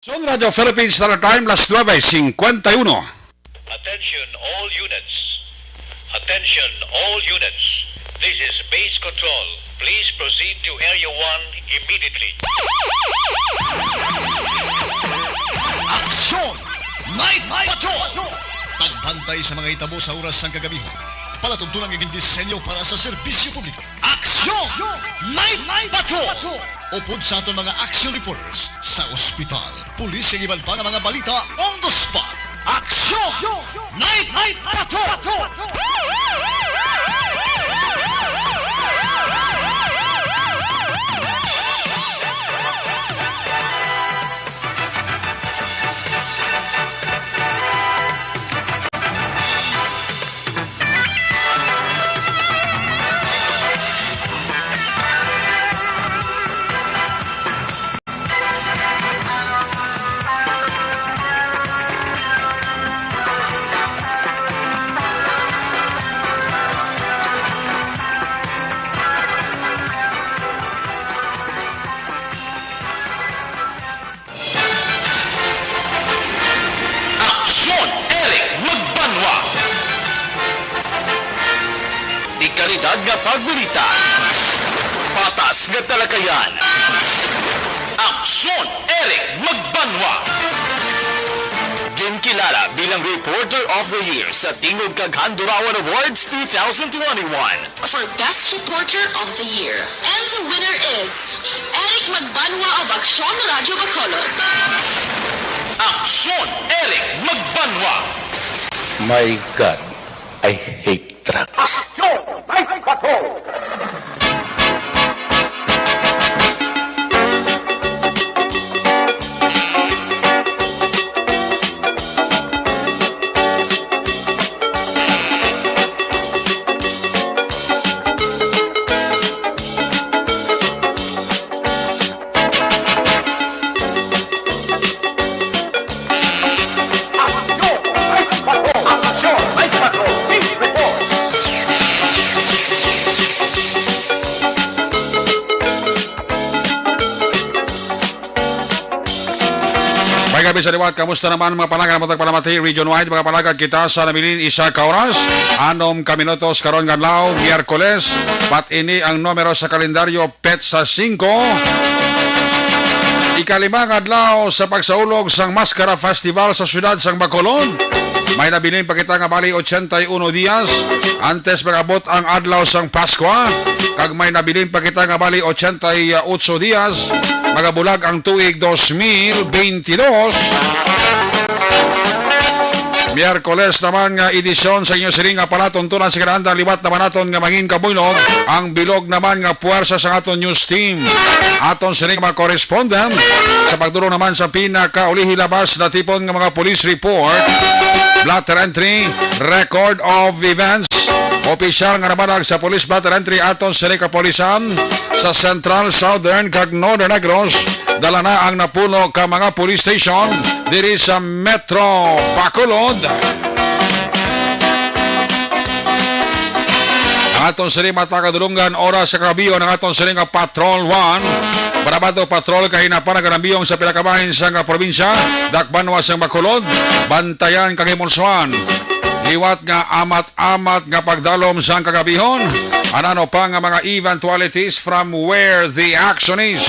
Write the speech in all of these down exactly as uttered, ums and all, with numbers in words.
Son Radio Philippines Standard Time, las nueve cincuenta y uno. Attention all units. Attention all units. This is base control. Please proceed to Area one immediately. Aksyon! Night Patrol! Pagbantay sa mga hitabo sa oras sang kagabi. Palatuntunan nga gindisenyo para sa serbisyo publiko. Aksyon! Night Patrol! Upod sa aton mga action reporters sa ospital, pulis, kag iban pa nga mga balita on the spot. Aksyon! Night, Night Patrol! Aksyon, Eric Magbanwa. Di kalidad nga pagbalita. Patas nga talakayan. Aksyon, Eric Magbanwa. Ginkilala bilang Reporter of the Year sa Tingog kag Handurawan Awards two thousand twenty-one. For Best Reporter of the Year. And the winner is Eric Magbanwa of Aksyon Radio Bacolod. Aksyon, Eric Magbanwa. My God, I hate drugs. Aksyon, may bato! May gabi sa liwat, kamusta naman mga panagan? Matag palamati, region-wide, mga panagan kita sa nabilin isa ka oras, anom ka minutos karon nga adlaw, Miyerkules, pat ini ang numero sa kalendaryo, petsa singko. Ikalima nga adlaw sa pagsaulog sang Maskara Festival sa siyudad sang Bacolod. May nabilin pa kita nga bali ochenta y uno dias antes mag-abot ang adlaw sang Paskwa, kag may nabilin pa kita nga bali ochenta y ocho dias magabulag ang tuig dos mil beintidos. Miyerkules naman nga edisyon sa inyo sining nga palatuntunan sa kinahanglan liwat naman naton nga mangin kabuylog ang bilog naman nga puwersa sa aton news team. Aton sining mga correspondent sa pagdulong naman sa pinakaulihi labas na tipon nga mga police report, blotter entry, record of events, opisyal nga nabalag sa police blotter entry aton sining kapulisan sa Central, Southern, kag Northern Negros. Dala na ang napuno ka mga police station diri sa Metro Bacolod. Ang aton sini mata kadulungan, oras sa kagabion ang aton sini nga Patrol One. Barabado Patrol kay napanaganambiyong sa pila ka bahin sa nga probinsya, dakbanwa sang Bacolod, bantayan kag himulsuan. Liwat nga amat-amat nga pagdalom sang kagabihon. Anano pa nga mga eventualities from where the action is.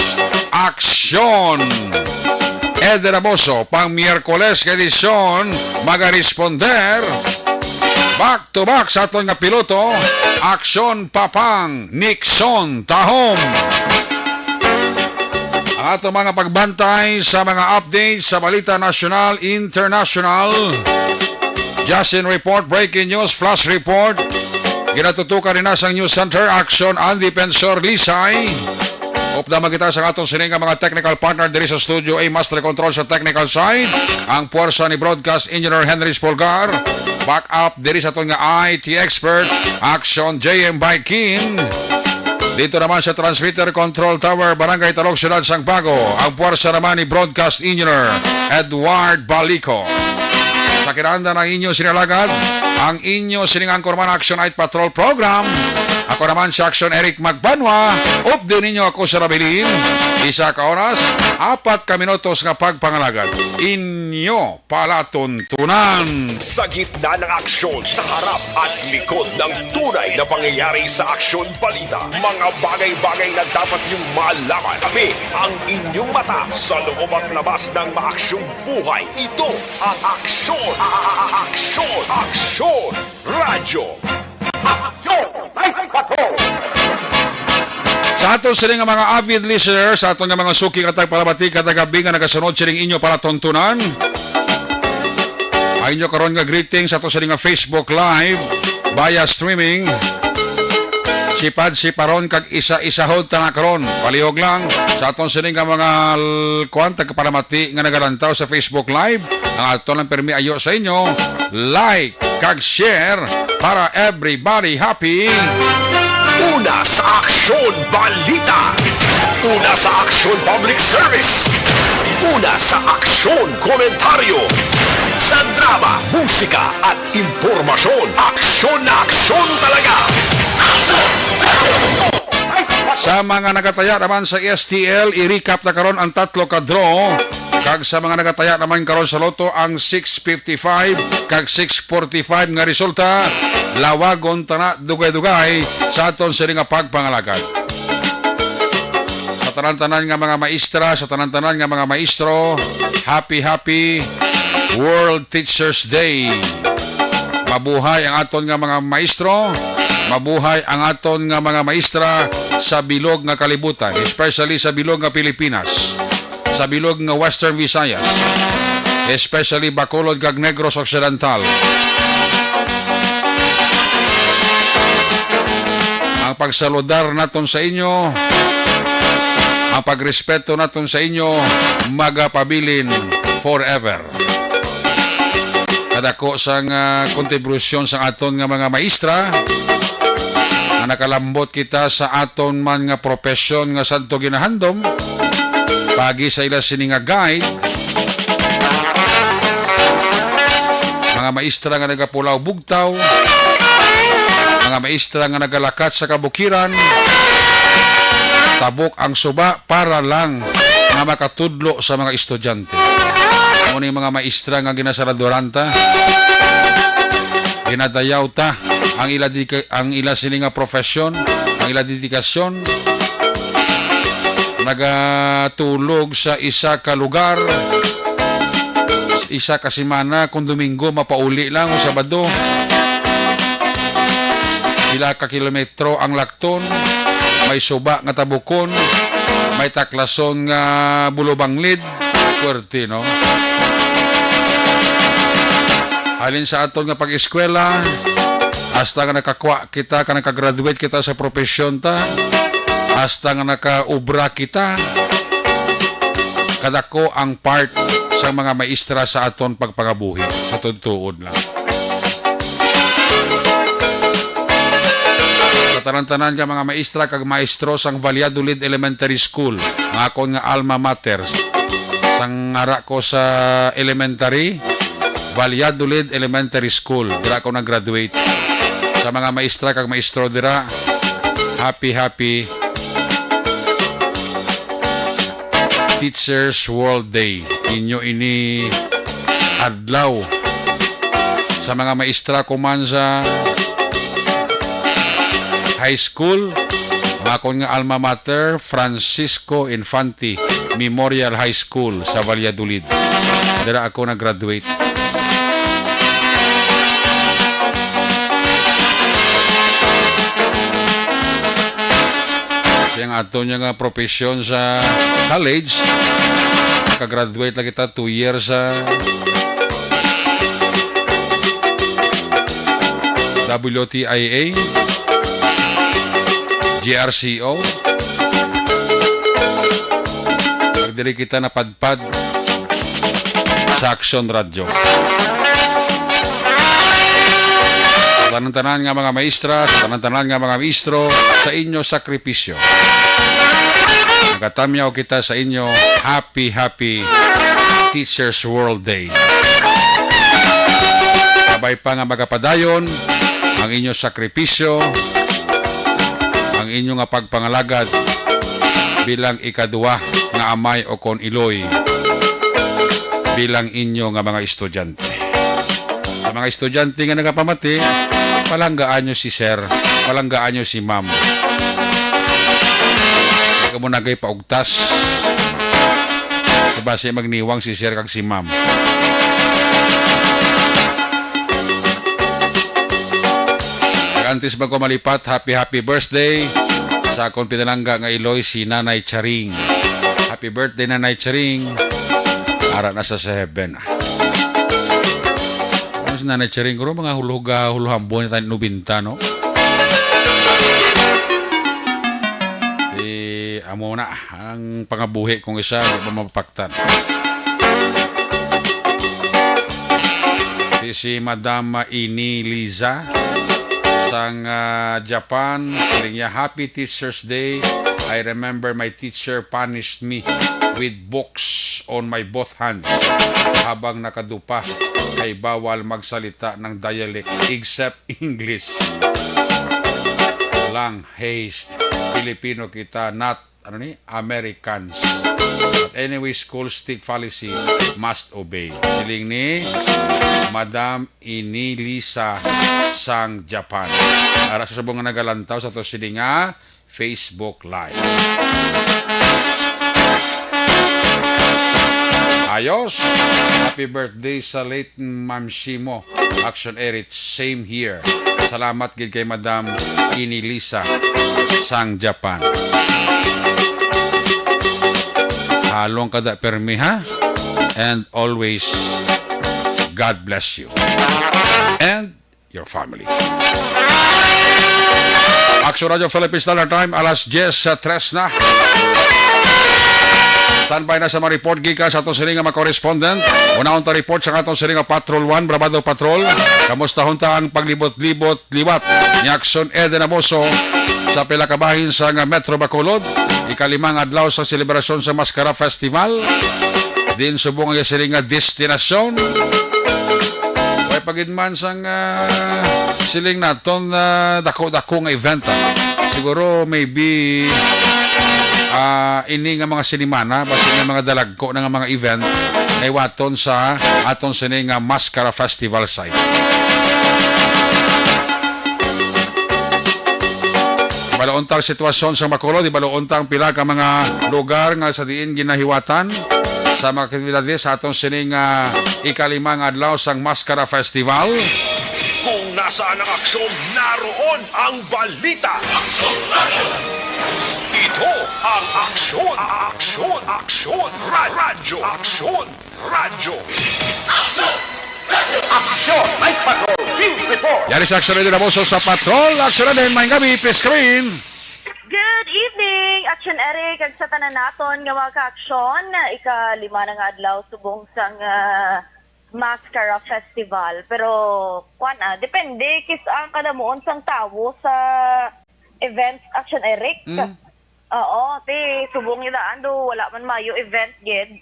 Aksyon! Eden Aboso, pang Miyerkules nga edisyon, magaresponder. Back to back sa aton nga piloto, Aksyon Papang Nixon Tahom. Ang ato mga pagbantay sa mga updates sa balita nasyonal, international. Justin Report, breaking news, flash report. Ginatutukan ni Nasang News Center, Action and Defensor Lisay. Updaman kita sa aton sini nga mga technical partner diri sa studio, A Master Control sa technical side, ang puwersa ni Broadcast Engineer Henry Spolgar. Back up diri sa aton nga I T expert, Action J M Baikin. Dito naman sa Transmitter Control Tower, Barangay Talog, Siyudad sang Bago, ang puwersa naman ni Broadcast Engineer Edward Balico. Sa kinahanglan ang inyo sinalagad, ang inyo sining anchorman Action Night Patrol Program. Ako naman si Action Eric Magbanwa. Update ninyo ako sa nabilin. Isa ka oras, apat ka minutos nga pagpangalagad. Inyo palatuntunan. Sa gitna ng aksyon, sa harap at likod ng tunay na pangyayari sa aksyon balita, mga bagay-bagay na dapat niyong malaman. Kami ang inyong mata sa loob at labas ng maaksyong buhay. Ito ang aksyon, a-, a-, a-, aksyon, aksyon, radyo. Aksyon! Sa aton sini nga mga avid listeners, sa aton nga mga suki nga tagpalamati kada gabi nga nagasunod sining inyo palatuntunan, ang inyo karon nga greeting sa aton sini nga Facebook Live via streaming. Sipad-siparon kag isa-isahon ta na karon. Palihog lang sa aton sini nga mga l-, kuwan, tagpalamati nga nagalantaw sa Facebook Live. Ang ato lang pirmi ayo sa inyo, like kag share para everybody happy. Una sa Aksyon Balita. Una sa Aksyon Public Service. Una sa Aksyon Komentaryo. Sa drama, musika at impormasyon. Aksyon na aksyon talaga. Sa mga nagataya naman sa S T L, i-recap na karon ang tatlo ka draw. Kag sa mga nagataya naman karon sa Lotto, ang six fifty-five kag six forty-five nga resulta, lawagon ta na dugay-dugay sa aton sini nga pagpangalagad. Sa tanan-tanan nga mga maestra, sa tanan-tanan nga mga maestro, happy, happy World Teachers Day. Mabuhay ang aton nga mga maestro, mabuhay ang aton nga mga maestra sa bilog nga kalibutan, especially sa bilog nga Pilipinas, sa bilog nga Western Visayas, especially Bacolod kag Negros Occidental. Ang pagsaludar naton sa inyo, ang pagrespeto naton sa inyo, magapabilin forever. Kadako sang, ah, kontribusyon sa aton nga mga maestra, nga nakalambot kita sa aton man nga propesyon nga sadto ginahandom, paagi sa ila sini nga guide, mga maestra nga nagapulaw bugtaw, mga maestra nga nagalakat sa kabukiran, tabok ang suba para lang nga makatudlo sa mga estudyante. Amo ni mga maestra nga ginasaladuran ta, ginadayaw ta ang ila di-, ang ila sini nga profesyon, ang ila dedikasyon. Nagatulog sa isa ka lugar, isa ka semana, kung Domingo mapauli lang o Sabado. Pila ka kilometro ang lakton, may suba nga tabukon, may taklason nga bulobanglid. Swerte, no? Halin sa aton nga pag-eskwela, hasta nga nakakwa kita, ka nakagraduate kita sa profesyon ta, hasta nga nakaubra kita, kadako ang part sa mga maestra sa aton pagpangabuhi, sa tuod-tuod lang. Sa tanan-tanan nga mga maestra kag maestro sang Valladolid Elementary School, ang akon nga alma mater, sang ara ko sa elementary, Valladolid Elementary School, dira ako nag-graduate. Sa mga maestra kag maestro dira, happy, happy Teachers World Day. Inyo ini adlaw. Sa mga maestra ko man sa high school, ang akon nga alma mater, Francisco Infante Memorial High School sa Valladolid. Dira ako nag-graduate. Siya ang ato niya nga profesyon sa college. Nakagraduate lang kita two years sa W T I A, G R C O. Diri kita napadpad sa Aksyon Radyo. Sa tanan-tanan nga mga maestra, sa tanan-tanan nga mga maestro, sa inyo sakripisyo, nagatamyaw kita sa inyo. Happy, happy Teachers World Day. Kabay pa nga magapadayon ang inyo sakripisyo, ang inyo nga pagpangalagad bilang ikaduwa nga amay o kon iloy bilang inyo nga mga estudyante. Sa mga estudyante nga nagapamati, palanggaan nyo si sir, palanggaan nyo si ma'am. Hindi ka mo nagay paugtas. Basi magniwang si sir kag si ma'am. Kag antes man ko malipat, happy, happy birthday sa akon pinalangga nga iloy, si Nanay Charing. Happy birthday, Nanay Charing. Ara na sa, sa heaven. Ano si Nanay Charing? Guro, mga huluga, huluhambo na tayo, nobenta, no? Di, amo na ang pangabuhi kong isa, di pa mapaktan. Di si Madam Ini Liza sang, ah, Japan, siling niya, "Happy Teacher's Day. I remember my teacher punished me with books on my both hands habang nakadupa kay bawal magsalita ng dialect except English lang. Haste. Filipino kita, not, ano ni, Americans. But anyway, school stick policy must obey." Siling ni Madam Inilisa sang Japan. Ara sa subong nga nagalantaw sa to sini nga Facebook Live. Ayos. Happy birthday sa late Ma'am Shimo. Action Edit, same here. Salamat gid kay Madam Inilisa sang Japan. Halong kada permi, ha? And always, God bless you. And your family. Action Radio Philippines Standard Time, alas diyes sa tres na. Standby na sa mga report gikan sa aton sini nga mga correspondent. Unahon ta report sa aton sini nga Patrol One, Brabado Patrol. Kamustahon ta ang paglibot-libot liwat ni Action Eden Amoso sa pila ka bahin sa nga Metro Bacolod, ikalima nga adlaw sa selebrasyon sa Mascara Festival. Din subong ang sini nga destinasyon. Way pa gid man sang, ah, siling naton, ah, dako-dako nga event, ah. Siguro maybe, ah, ini nga mga sinimana, basi may mga dalagko na nga mga event nga iwaton sa aton sini nga Mascara Festival site. Baloon ta ang sitwasyon sa Bacolod, ibaloon ta ang pila ka mga lugar nga sa diin ginahiwatan sa mga aktibidades sa aton sining, ah, ikalima nga adlaw sang Mascara Festival. Kung nasaan ang aksyon, naroon ang balita. Ito ang Aksyon, Aksyon, Aksyon, Ra-, Radyo, Aksyon, Radyo. Aksyon! Night Patrol Field Report! Yari sa Aksyon Eden Amoso sa Patrol. Aksyon Eden, maayong gabi, please screen. Good evening, Action Eric, kag sa tanan naton nga mga ka-aksyon. Ika-lima na nga adlaw subong sang, ah, Mascara Festival. Pero, kwan, ah, depende kis ang kadamuon sang tawo sa event, Action Eric. Mm. Oo, ti, subong nila, ando, wala man mayo event gid,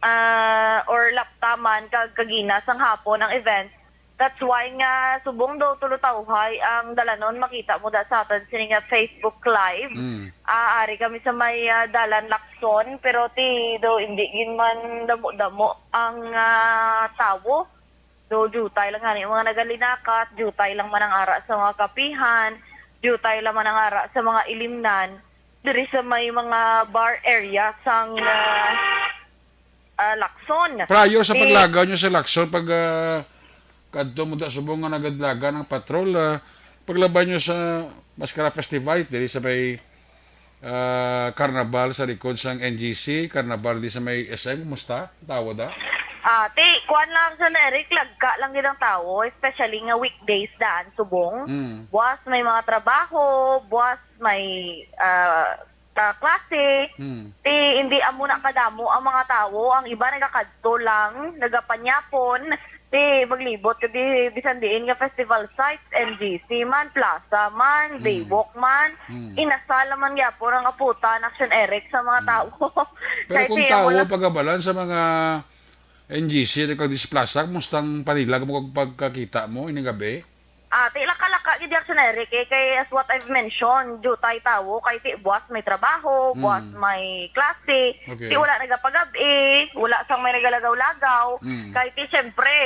ah, or laptaman kag kagina sang hapon ang event. That's why nga subong daw tulutawhay ang dalanon, makita mo da sa aton sini nga Facebook Live. Mm. Ah, ari kami sa may, ah, dalan Lacson, pero ti daw hindi gid man damo-damo ang, ah, tawo. Daw diutay lang gani ang mga nagalinakat, diutay lang man ang ara sa mga kapihan, diutay lang man ang ara sa mga ilimnan. Diri sa may mga bar area sang, ah, ah, Lacson. Prior sa Di paglagaw nyo sa Lacson, pag, ah, kadto mo da subong nga nagadlagan ang patrol, ah, paglabay nyo sa Mascara Festival, diri sa may, ah, Carnival sa likod sang N G C, Carnival di sa may S M, kumusta? Tawo da? Ah, ti, kuan lang sa na, Eric, lagka lang gid ang tawo, especially nga weekdays daan subong. Mm. Buwas may mga trabaho, buwas may, ah, ah, klase. Hmm. Ti, hindi amo na kadamo ang mga tawo. Ang iba nagakadto lang, nagapanyapon. Ti, maglibot ka di, bisan diin nga festival site, N G C man, Plaza man, Hmm. Baywalk man. Hmm. Inasal man gyapon ang aputan, Action Eric, sa mga Hmm. tawo. Pero Kay kung ti, amo tawo, lang pagabalan sa mga N G C, kag dis Plaza, kumusta ang panila mo kag pagkakita mo ining gabi? Ati, laka-laka gid, Action Eric, eh, kay as what I've mentioned, dutay tawo kay ti buwas may trabaho, buwas Mm. may klase, Okay. ti wala nagapagab-i, wala sang may nagalagaw-lagaw, Mm. kay ti syempre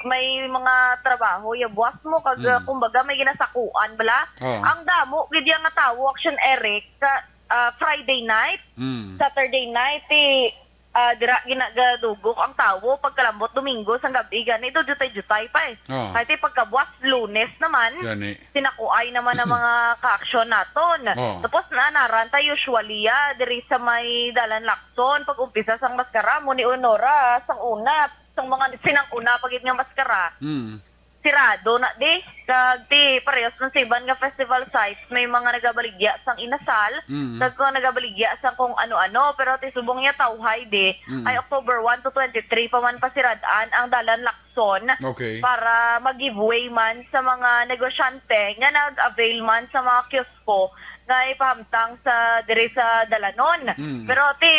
may mga trabaho ya buwas mo kag, Mm. kumbaga, may ginasakuan bala. Oh. Ang damo gid ya nga tawo, Action Eric, ka, ah, Friday night, Mm. Saturday night, ti ah, dira ginagadugok ang tawo pagkalambot Domingo sang gab-i, gani do jutay-jutay pa eh. Oh. Kay ti pagkabuwas Lunes naman, Gani. sinakuay naman ang mga kaaksyon naton. Oh. Tapos na naran ta usually ah, diri sa may Dalan Lacson, pag-umpisa sang maskara, mo ni Honora, sang una, sang mga sinang una pa gid nga maskara. Mm. Sirado na di. Kag ti parehas man sa iban nga festival sites, may mga nagabaligya sang inasal, Mm. kag kung nagabaligya sang kung ano-ano, pero ti subong niya tawhay di, Mm. ay October one to twenty-three pa man pasirad-an ang Dalan Lacson Okay. para mag-give way man sa mga negosyante nga nag-avail man sa mga kiosko nga ipahamtang sa diri sa dalanon. Mm. Pero ti,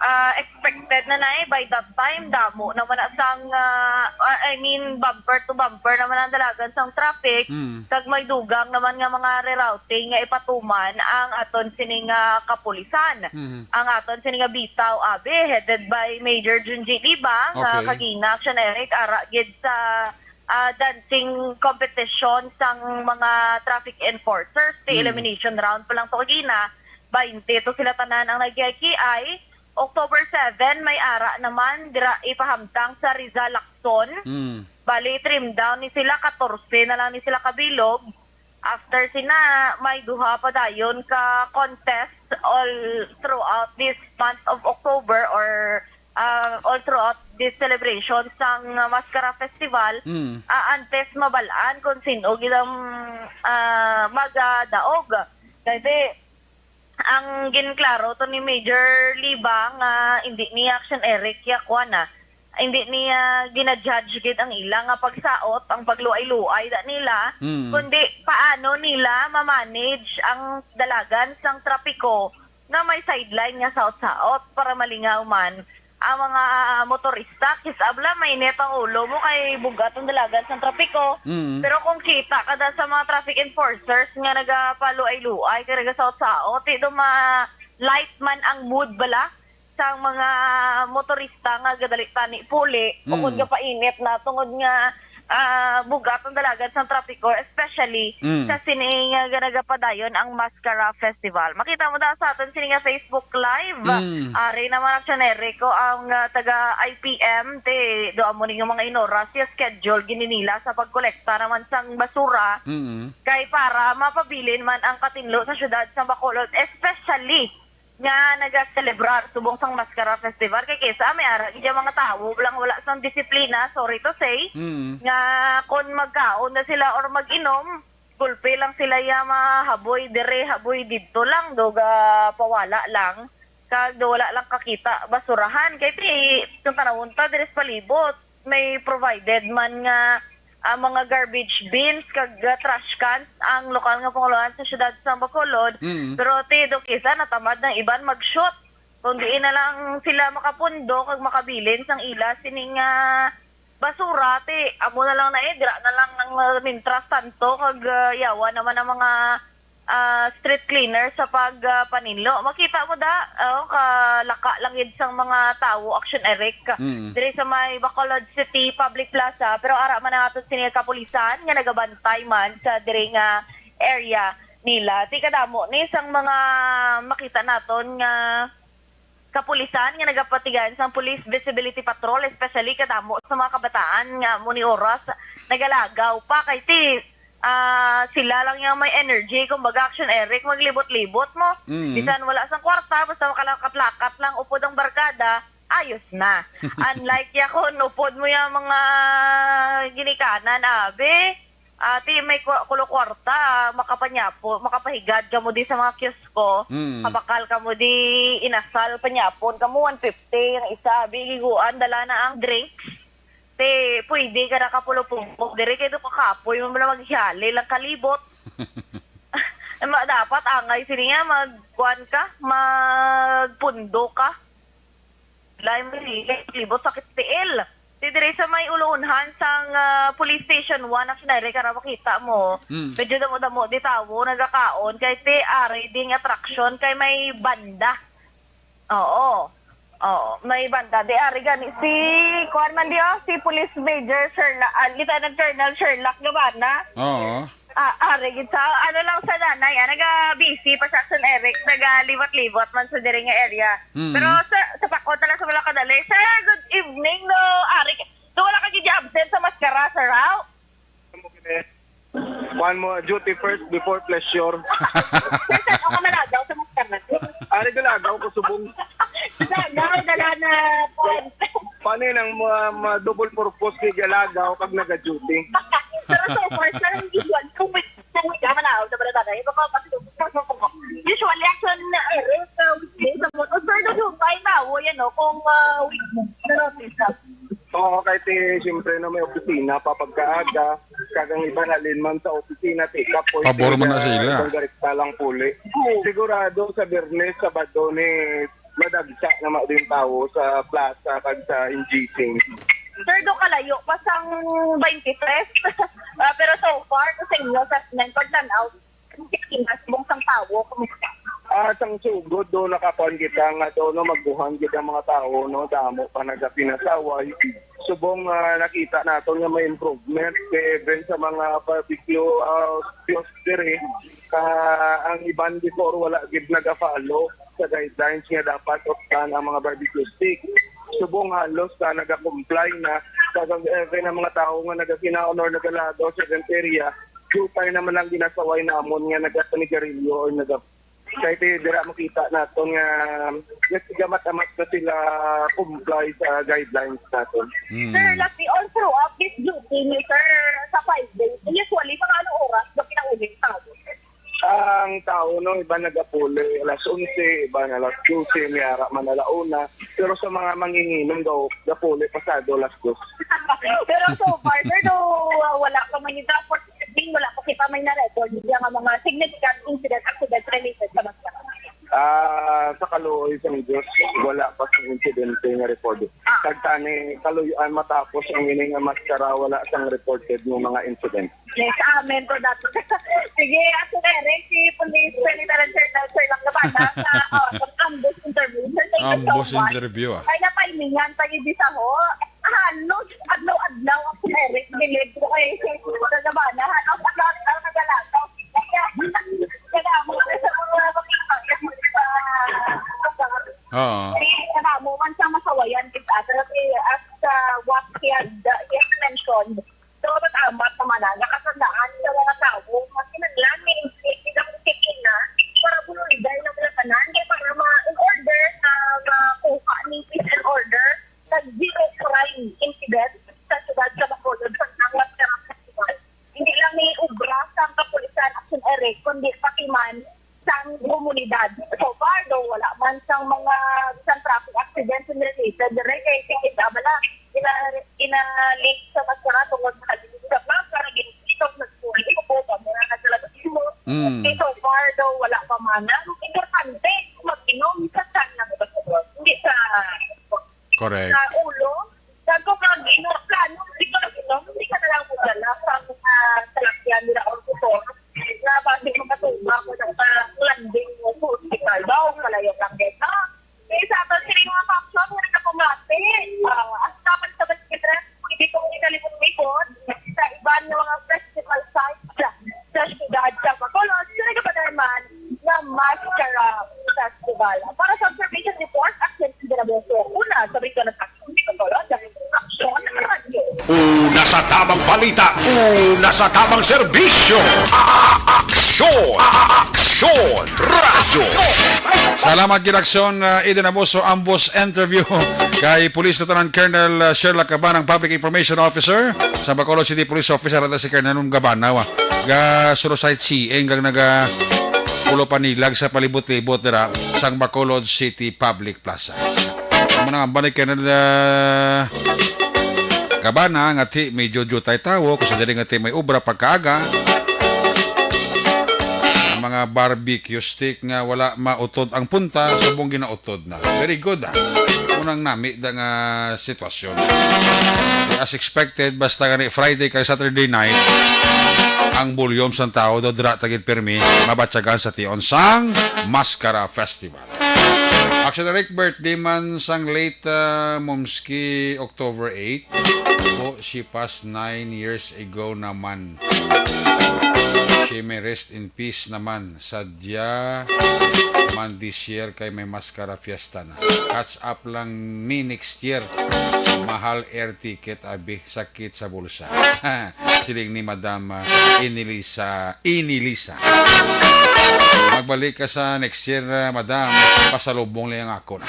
ah, expected na na eh, by that time, damo naman na sang, ah, ah, I mean, bumper to bumper naman ang dalagan sang traffic. Mm. Kag may dugang naman nga mga rerouting nga ipatuman ang aton sini nga kapulisan. Mm. Ang aton sini nga bitaw, abi, headed by Major Junji Liba, nga Okay. kagina, Action Eric, ara gid sa ah, dancing competition sang mga traffic enforcers. Ti Mm. elimination round pa lang to kagina, baynte to sila tanan ang nagkiay-kiay. October seven, may ara naman, dira ipahamtang sa Rizal Lacson. Mm. Bali, trim down ni sila, katorse na lang ni sila kabilog. After sina, may duha pa dayon ka contest all throughout this month of October or, ah, all throughout this celebration sang Mascara Festival, Mm. ah, antes mabal-an kung sino gid ang, ah, magadaog. Kasi ang ginklaro to ni Major Liba nga hindi ni Action Eric ya kuan na, hindi niya gina-judge gid ang ila nga pagsaot, ang pagluay-luay da nila, Mm. kundi paano nila ma-manage ang dalagan sang trapiko nga may sideline nga saot-saot para malingaw man ang mga motorista. Kis-a bala, mainit ang ulo mo kay bug-at ang dalagan sang trapiko. Mm. Pero kung kita ka da sa mga traffic enforcers nga nagapaluay-luay kag nagasaot-saot, ti do ma-light man ang mood bala sang mga motorista nga gadali tani puli o Mm. kung gapainit na tungod nga, ah, bug-at ang dalagan sang trapiko, especially Mm. sa sini nga nagapadayon ang Mascara Festival. Makita mo da sa aton sini nga Facebook Live. Mm. Ari naman, Action Eric, ko ang, ah, taga I P M, ti do amo ni nga mga inoras ya schedule gini nila sa pagkolekta naman sang basura. Mm. Kay para mapabilin man ang katinlo sa syudad sa Bacolod, especially nga nagaselebrar subong sang Mascara Festival. Kay kis-a may ara gid ang mga tawo lang wala sang disiplina, sorry to say, Mm. nga kon magkaon na sila or mag-inom, gulpi lang sila ya mahaboy dire, haboy didto lang, do ga pawala lang, kag do wala lang kakita basurahan. Kay ti, kung tanawon ta diri sa palibot, may provided man nga, ah, mga garbage bins kag, ah, trash cans ang lokal nga pangulohan sa siyudad sa Bacolod. Mm. Pero ti do kis-a natamad ng iban mag-shoot. Kung diin na lang sila makapundo kag makabilin sang ila sining, ah, basura, ti amo na lang na eh, dira na lang ang, ah, mintras tanto kag, ah, yawa naman ang mga ah, street cleaner sa pag, ah, paninlo. Makita mo da, oh, kalaka lang gid sang mga tawo, Action Eric, Mm. diri sa may Bacolod City Public Plaza, pero ara man ang aton sini kapulisan nga nagabantay man sa diri nga area nila. Ti kadamo ni sang mga makita naton nga kapulisan nga nagapatigayon sang Police Visibility Patrol, especially kadamo sa mga kabataan nga amo ni oras nagalagaw pa kay ti, ah, sila lang yang may energy, kumbaga, Action Eric, maglibot-libot mo. Mm. Bisan wala sang kwarta, basta makalakat-lakat lang upod ang barkada, ayos na. Unlike ya kon upod mo yang mga ginikanan, abi, Ati, may kwa-, kulo kwarta, makapanyapo, makapahigad kamo di sa mga kiosko, Mm. kabakal kamo di inasal, panyapon kamo, one fifty ang isa, abi, giguan, dala na ang drinks. Te, pwede ka nakapulo-pulo diri, kay do kakapoy mo na maghiyali lang kalibot. Eh, ma-, dapat angay sini nga, magkuan ka, magpundo ka. Lain mo, libot, sakit tiil. Di diri sa may ulunhan sang, ah, Police Station one, actually, diri ka ra makita mo. Mm. Medyo damo-damo di tawo nagakaon kay ti ari ding attraction kay may banda. Oo. Oo, may banda. Di ari gani si, kuwan man di, oh, si Police Major Sherlock, ah, Lieutenant Colonel Sherlock Gabana. Oo. Ah, ari gid sa, ano lang sa nanay, ah, naga-busy pa siya, Action Eric, nagaliwat-liwat man sa diri nga area. Mm. Pero sa, sa pakot na lang sa wala kadali. Sir, good evening, no? Ari, so wala ka gid absent sa maskara, sir, ha? Kuan mo, duty first before pleasure. Sir, saan ako malagaw sa maskara? Ari, galagaw ko subong. Lagaw, dala na, kuan. Paano yun ang mga, mga double purpose kay galagaw kag naga-duty? Pero so far, sir, ang usual, two weeks, two weeks, ah, manaw, sa Balatagan. Iba pa, pati usually, action na, eh, sa weekday, sa motor. Pero so far, nawo, yan, no, kung, ah, weekday, pero, Oo, kay ti, siyempre, no, may opisina pa pagkaaga, kag ang iban halin man sa opisina, take up point Pabor man na sila. Ibang direkta lang puli. Sigurado sa Biyernes, Sabado ni madagsa na ma din tawo sa plaza kag sa N G C. Sir, do kalayo pa sang twenty-three. Ah, pero so far, sa inyo, sa nang pagtanaw, Pilipinas, subong sang tawo, kumusta? Ah, sang sugod, do nakakuan kita nga do, no, magbuhang gid ang mga tawo, no, damo pa nagasinasaway. Subong, ah, nakita naton nga may improvement, kay even sa mga barbecue, ah, kiosk diri, ah, ang iban before wala gid nagafollow sa guidelines nga dapat optan ang mga barbecue stick. Subong halos na nagakomply na, kag even ang mga tawo nga nagasinaon or nagalagaw sa event area, dupay naman lang ginasaway namon nga nagapanigarilyo or naga-, kay ti dira makita naton nga nagsigamat-amat na sila comply sa guidelines naton. Mm. Sir, last all throughout this duty ni sir sa five days, usually, mga ano oras ba pinauling tao? Ang tao, no, iba nagapuli alas onse, iba na alas dose, may ara man ala una. Pero sa mga manginginom daw, gapuli pasado alas dos. Pero so far, sir, no, wala pa man yung transport. Wala pa kita may na-record yung mga significant incident, accident related sa maskara. Ah, sa kaluoy sang Diyos, wala pa sa insidente nga record. Ah. Kag tani, kaluy-an matapos ang ini nga maskara, wala sang reported nga mga incident. Yes, amen for that. Sige, Ate Eric, si Police Lieutenant Colonel Sherlock Gabana sa, ah, sa ambush interview. Sir, thank you so much. Ambush interview, ah. Ay, natimingan, pag-ibisa ho. Halos adlaw-adlaw ako, Eric, bilib ko kay sa Gabana. Halos adlaw-adlaw nagalakaw. Kaya, kaya mo sa mga makita sa lugar. Oo. Kaya mo man sa masawayan kita. Pero si, as, uh, what he had, uh, he has mentioned, so, amat-amat naman na nakasandaan sa mga tawo nga kinahanglan ni, ni, ni Dapit Kikina para bunuliday na sila tanan, kaya para ma-, in order na makuha ni peace and order, nag-zero crime incident sa siyudad sa Bacolod sa Angat Karang Festival. Hindi lang ni obra sang kapulisan, Action Eric, kundi pati man sang komunidad. So far, daw wala man sang mga bisan traffic accident nga related diri kay tingin sa bala, ina-, ina-link sa maskara tungod sa kalilisap lang, para ginitong nagpuli ko po, kami na naglalatimo. Mm. Okay, so far, daw wala pa man. Ang importante, mag-inom sa tiyan ng doktor, hindi sa Correct. Sa ulo. Sa ko mag-inom, plano, hindi ka mag-inom, hindi ka na lang magdala sa mga salakyan nila or motor na basi makatuba ko sa landing mo sa hospital. Daw, kalayo lang din, no? Eh, sa aton sila mga faction, wala na pumati. Ah, ang dapat sa basketball, pwede kong ikalimot-limot sa iban nga mga festival sites sa siyudad sa Bacolod, sa nagapanaman nga Maskara Festival. Para sa observation report, Action Ginaboso, una sa Regional Action sa Bacolod, Action Radio. Una sa tamang balita, una sa tamang serbisyo. A-, a-, Aksyon, A-, a-, Aksyon Radio. Salamat gid, Aksyon, uh, Eden Abuso, ambush interview kay Police Lieutenant Colonel, uh, Sherlock Cabanang, Public Information Officer sa Bacolod City Police Office, ara ta si Colonel Gabana, wa. Ga solo sightseeing, kag naga pulo panilag sa palibot-libot dira sang Bacolod City Public Plaza. Amo na ang balik kay na, uh, Gabana, nga ti medyo jutay tawo, kung sa diri nga ti may obra pagkaaga. mga barbecue stick nga wala mautod ang punta, subong ginautod na. Very good, ah. Unang nami da nga sitwasyon. As expected, basta gani Friday kag Saturday night, ang volume sang tao do dira tagid pirmi mabatyagan sa tion sang Mascara Festival. Action Rick, birthday man sang late, ah, Momski, October eight. Po, she passed nine years ago naman. She may rest in peace naman. Sadya man this year kay may Mascara Fiesta na. Catch up lang mi next year. Mahal air ticket, abi, sakit sa bulsa. Siling ni Madam, ah, Inilisa. Inilisa. Magbalik ka sa next year, ah, Madam. Pasalubong lang ako na.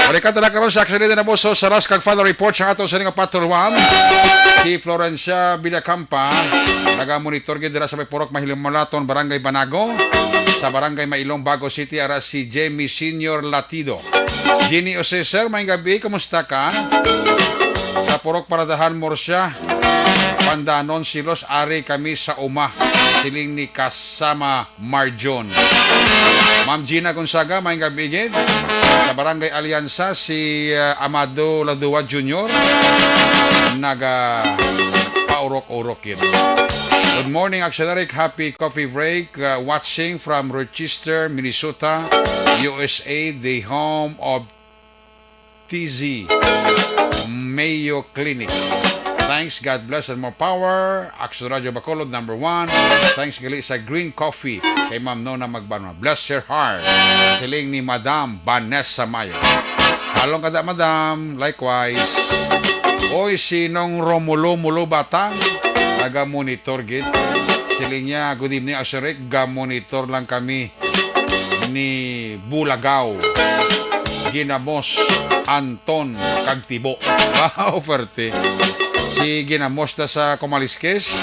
Balikan ta na karon sa Action Leader Naboso sa Ras kag Final Report sa aton sa nga patrolwan. Si Florencia Villacampa, naga-monitor gid dira sa may Purok Mahilimulaton, Barangay Banago, sa Barangay Mailong, Bago City, ara si Jamie Senior Latido. Jenny Jose, sir, may gabi, kumusta ka? Sa Purok Paradahan, Murcia, Pandanon, Silos, ari kami sa uma, siling ni Kasama Marjon. Ma'am Gina Gonzaga, may gabi gid. Sa Barangay Alianza, si, uh, Amado Ladua Junior, naga paurok-urok gid. Good morning, Action Eric. Happy coffee break. Uh, watching from Rochester, Minnesota, U S A, the home of T Z Mayo Clinic. Thanks, God bless and more power. Action Radio Bacolod, number one. Thanks gali sa Green Coffee kay Ma'am Nona Magbanwa. Bless her heart. Siling ni Madam Vanessa Mayo. Halong kada, Madam. Likewise. Oy, sinong Romulo Mulo Batang? Taga-monitor gid. Siling niya, "Good evening, Action Eric. Ga-monitor lang kami ni Bulagaw, Ginamos, Anton, kag Tibo." Wow, perte. Si Ginamos na sa Kumaliskis.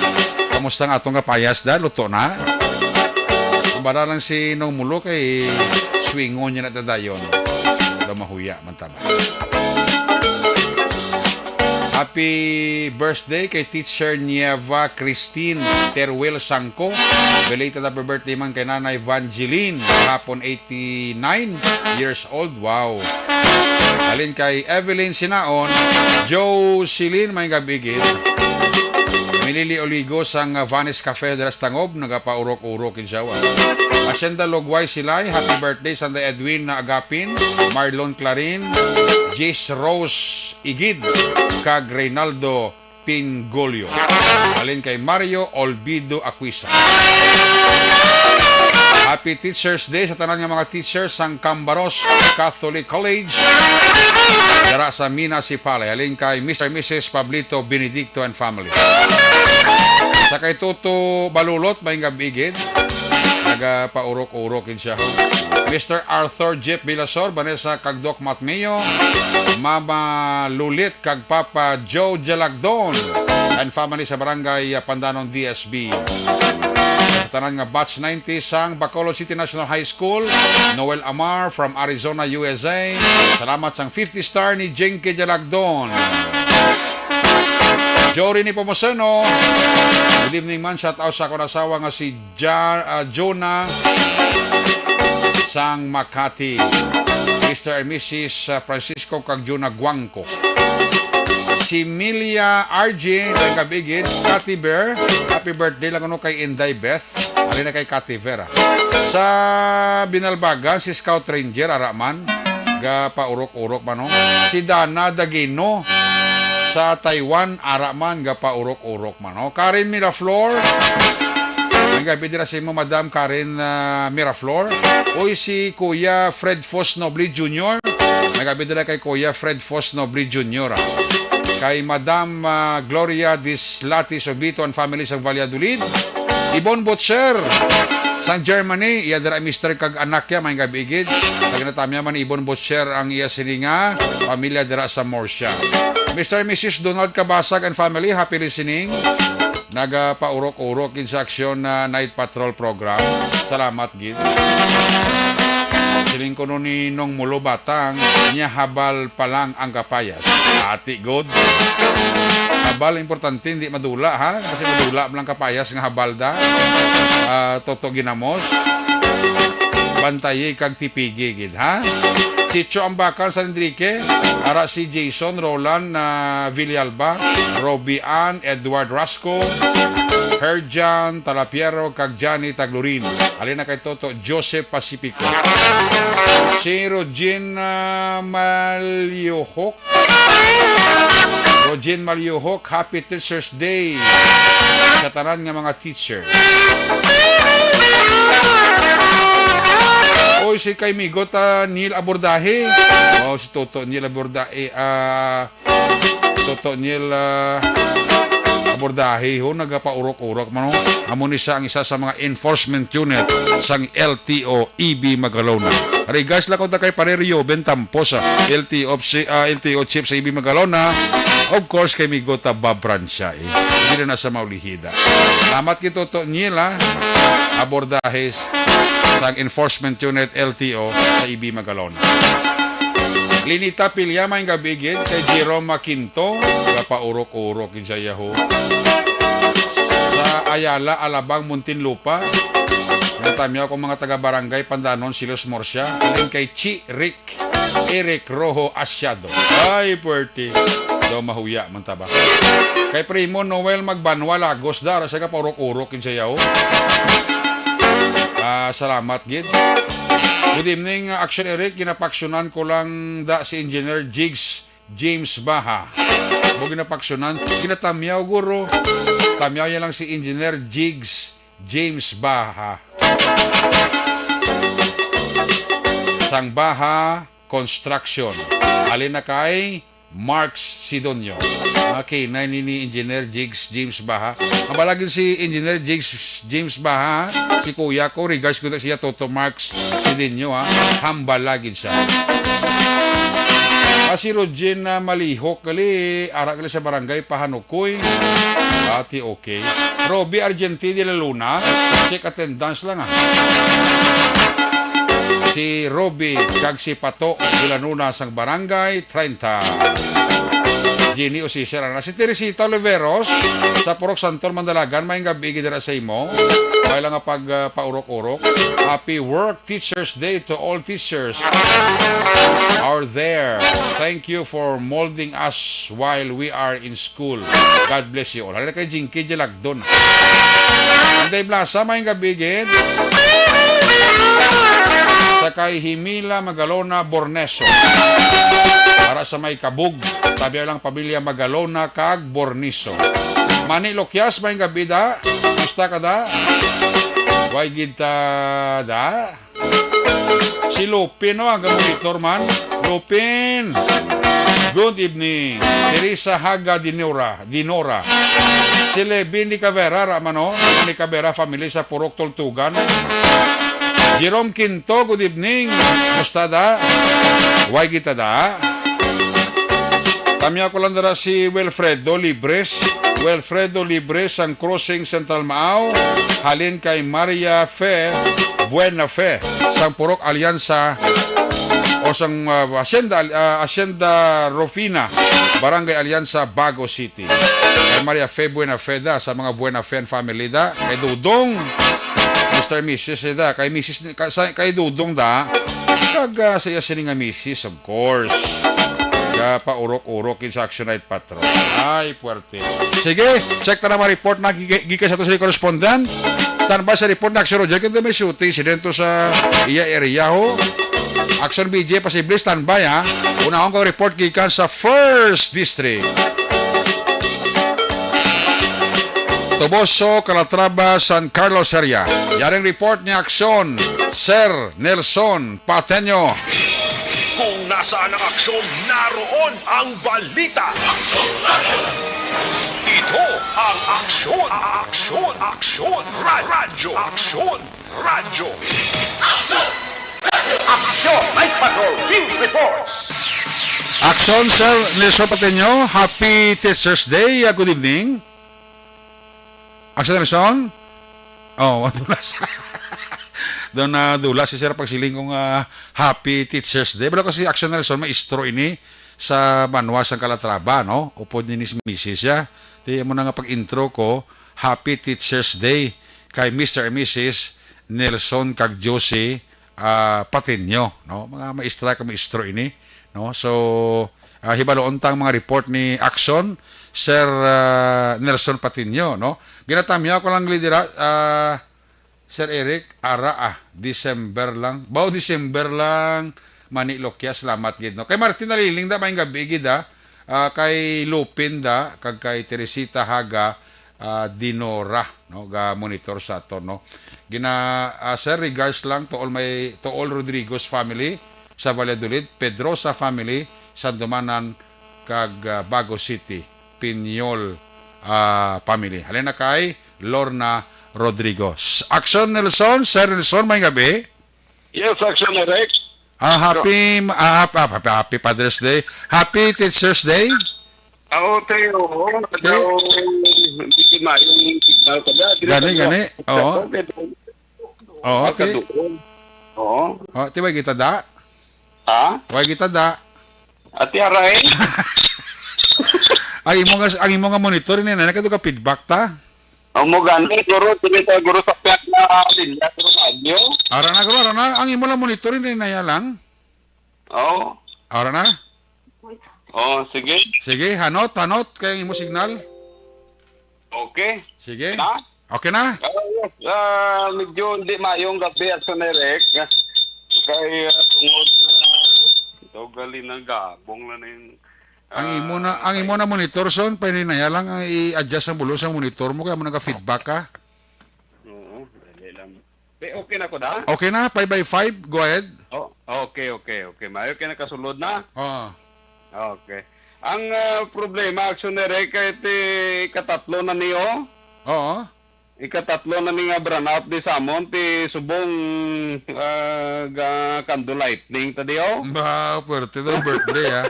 Kamusta ang atong kapayas, da? Luto na? Kumbara lang si Nong Mulo kay swingon niya na dadayon. Daw mahuya man tama. Happy birthday kay Teacher Nieva Christine Teruel Sangco. Belated happy birthday man kay Nanay Vangeline, hapon, eighty-nine years old. Wow. Halin kay Evelyn Sinaon, Joe Silin, may gabi gid. Milili Oligo sang Vanis Cafe dira sa Tangob, nagapaurok-urok in siya. Hacienda Logway Silay, happy birthday Sanday Edwin na Agapin, Marlon Clarin, Jis Rose Igid, kag Reynaldo Pingolio. Halin kay Mario Olvido Aquisa. Happy Teachers Day sa tanan nga mga teachers sang Cambaros Catholic College, dara sa Mina, Sipalay. Halin kay Mister and Missus Pablito Benedicto and family. Sa kay Toto Balulot, may gabi gid. Nagapaurok-urok gid siya. Mister Arthur Jeff Bilasor, Vanessa kag Doc Matmeo, Mama Lulit kag Papa Joe Jalagdon and family sa Barangay, uh, Pandanon D S B. Sa tanan nga batch ninety sang Bacolod City National High School, Noel Amar from Arizona, U S A. Salamat sang fifty star ni Jinky Jalagdon. Jory ni Pomoseno. Good evening man, shout out sa akong asawa nga si Ja-, ah, Jonah sang Makati. Mister and Missus, ah, Francisco kag Jonah Guangco. Si Milia R G, may gabi gid. Cathy Bear, happy birthday lang kuno kay Inday Beth. Ari na kay Cathy Bear, ah. Sa Binalbagan, si Scout Ranger, ara man. Gapaurok-urok man, no? Si Dana Dagino sa Taiwan, ara man, gapaurok-urok man, no? Karen Miraflor. Ang gabi dira sa imo, Madam Karen, ah, Miraflor. Uy, si Kuya Fred Fos Noble Junior. Ang gabi dira kay Kuya Fred Fos Noble Junior, ah. Kay Madam, ah, Gloria Dislati Sobito and family sa Valladolid. Ibon Butcher sang Germany, iya dira mister kag anak ya, may gabi gid. Kag natamya man ni Ibon Butcher ang iya sini nga pamilya dira sa Murcia. Mister and Missus Donald Cabasag and family, happy listening. Nagapaurok-urok gid sa Aksyon na Night Patrol Program. Salamat gid. Siling kuno ni Nong Mulo Batang, niya habal pa lang ang kapayas. Ati, good. Habal, importante, hindi madula, ha? Kasi madula lang kapayas nga habal da. Ah, Toto Ginamos. Bantayi kag tipigi gid, ha? Si Cho Ambakan San Enrique, ara si Jason, Roland, ah, Villalba, Robbie Ann, Edward Rasco, Herjan Talapiero, kag Johnny Taglurin. Halin na kay Toto Joseph Pacifico. Si Rogin, ah, Maliohok, Rogin Maliohok, happy Teacher's Day sa tanan nga mga teacher. Oy, si kay Migot, ah, Neil Abordahe. Oh, si Toto Neil Abordahe, ah, Toto Neil, ah, Abordahe, ho, nagapaurok-urok man, ho. Amo ni siya ang isa sa mga enforcement unit sang L T O E B Magalona. Regards lang ko ta kay Pare Reuben Tamposa, L T O si-, ah, L T O chief sa E B Magalona. Of course, kay Migot, ah, Bob Francia, eh. Diri na sa Maulihida. Salamat kay Toto Neil, ha. Abordahe sang enforcement unit L T O sa E B Magalona. Linita Pilya, may gabi gid kay Jerome Maquinto, gapaurok-urok gid sa yaho. Sa Ayala, Alabang, Muntinlupa, natamyaw kong mga taga-barangay Pandanon, Silos Murcia, halin kay Chi Rick, Eric Rojo Asiado. Ay, puwerte. Daw mahuya man ta ba. Kay Primo Noel Magbanwa Lagos, da, ara sa gapaurok-urok gid sa yaho. Ah, salamat gid. Good evening, Action Eric. Ginapaksyonan ko lang da si Engineer Jigs James Baha. Mo ginapaksyonan, ginatamyaw, guro. Tamyaw niya lang si Engineer Jigs James Baha. Sang Baha Construction. Halin na kay Marks Sidonio. Mga kinay ni, ni Engineer Jigs James Baha. Ang balagin si Engineer Jigs James Baha, si kuya ko, regards ko na siya, Toto Marks Sidonio, ha. Hambal lagi siya. Ah, si Rogin na Malihok, gali, ara gali sa barangay Pahanukoy. Ati, okay. Robbie Argenti de la Luna, check attendance lang, ha. Si Robbie kag si Pato Villanueva sang Barangay treinta. Jenny Osisir, ana si Teresita Oliveros sa Purok Santon, Mandalagan, may gabi gid dira sa imo. May lang nga pag, ah, paurok-urok. Happy work Teachers Day to all teachers are there. Thank you for molding us while we are in school. God bless you all. Hala kay Jinky Jalagdon. Anday Blasa, may gabi gid. Sa kay Himila Magalona Borneso. Para sa may Kabug, tabi lang pamilya Magalona kag Borniso. Mani Lokyas, may gabi da. Kumusta ka da? Way gid ta da. Si Lupin, no, ang monitor man. Lupin! Good evening. Teresa Haga Dinora. Dinora. Si Levin Nicavera, ra man, no? Nicavera family sa Purok Tultugan. Jerome Quinto, good evening. Kumusta da? Way kita da? Tamyaw ko lang dira si Wilfredo Libres. Wilfredo Libres sang Crossing Central Maaw. Halin kay Maria Fe Buena Fe sang Purok Alianza o sang, ah, Hacienda, ah, Hacienda Rufina, Barangay Alianza, Bago City. Kay Maria Fe Buena Fe da, sa mga Buena Fe family da. Kay Dudong, Mister Missus da. Kay Missus ni-, ka-, sa, kay Dudong da. Kag, ah, sa iya sini nga Missus, of course. Gapaurok-urok gid sa Action Night Patrol. Ay, puwerte. Sige, check ta na mga report na gi-, gikan sa ato sa correspondent. Standby sa report na Action Roger. Kaya may shooting insidente sa iya area, ho. Action B J, posible, standby, ha. Unahon ko report gikan sa First District. Toboso, Calatrava, San Carlos area. Yaring report ni Action, Sir Nelson Pateño. Kung nasaan ang aksyon, naroon ang balita. Ito ang Aksyon, Aksyon, Aksyon, Ra-, Radyo, Aksyon, Radyo. Aksyon, Night Patrol, Field Reports. Action, Sir Nelson Pateño. Happy Teacher's Day. Uh, good evening. Action Nelson? Oh, dulas. Doon na dulas si Sir pagsiling kong, ah, Happy Teacher's Day. Pero kasi Action Nelson, maestro ini sa banwa sang Calatrava, no? Upod ni Miss Missus siya. Di mo na nga pag-intro ko, Happy Teacher's Day kay Mister and Missus Nelson kag Josie, ah, Patiño, no? Mga maestra ka maestro ini, no? So, ah, hibaluon tang mga report ni Action, Sir, ah, Nelson Patiño, no? Ginatamyaw ko lang gali dira, ah, Sir Eric, ara, ah, December lang. Baw, December lang, Mani Lokia, salamat gid, no? Kay Martin Naliling da, maayong gabi gid, ah. Ah, kay Lupin da, kag kay Teresita Haga, ah, Dinora, no, ga monitor sa aton, no. Gina, ah, sir, regards lang to all my, to all Rodrigo's family sa Valladolid, Pedrosa family, Sandomanan, kag, ah, Bago City, Piñol, ah, family. Halin na kay Lorna Rodrigo. S-, Action Nelson, Sir Nelson, may gabi. Yes, Action Rex. Ah, happy, ah, hap-, ah, happy, happy Father's Day. Happy Teacher's Day. Oo, te, oo. Te? Daw, hindi ko maayong signal ka dyan. Dili Gani, ka gani. Oo. Oo, te. Makaduol. Oo. Oh, te, way kita da? Ha? Way kita da? Ati aray? Ang imo nga, ang imo nga monitor ini na, nakadto ka feedback ta? Amo gani, guro, dili ta, guro, sa piyak na linya, guro, Magyo. Ara na, guro, ara na. Ang imo lang monitor ini na lang. Oo. Ara na? Oh, sige. Sige, hanot, hanot kay imo signal. Okay. Sige. Na? Okay na? Ah, yes. Ah, medyo hindi maayong gabi, Action Eric. Kay, ah, tungod na ito, gali ng gabong lang na yung, Ang imo na, ah, ang imo na monitor, son, paninaya lang ang i-adjust ang bulo sa monitor mo, kaya mo nagka-feedback ka. Oo, dali lang. Eh, okay na ko da? Okay na, five by five, go ahead. Oh, okay, okay, okay. Mayo kay nakasulod na. Oo. Okay. Ang, ah, problema, Action Eric, kay ti ikatatlo na niyo. Oo. Ikatatlo na ni nga brownout di sa amon, ti subong, ah, ga candle lighting ta diyo. Ba, puwerte daw birthday, ah.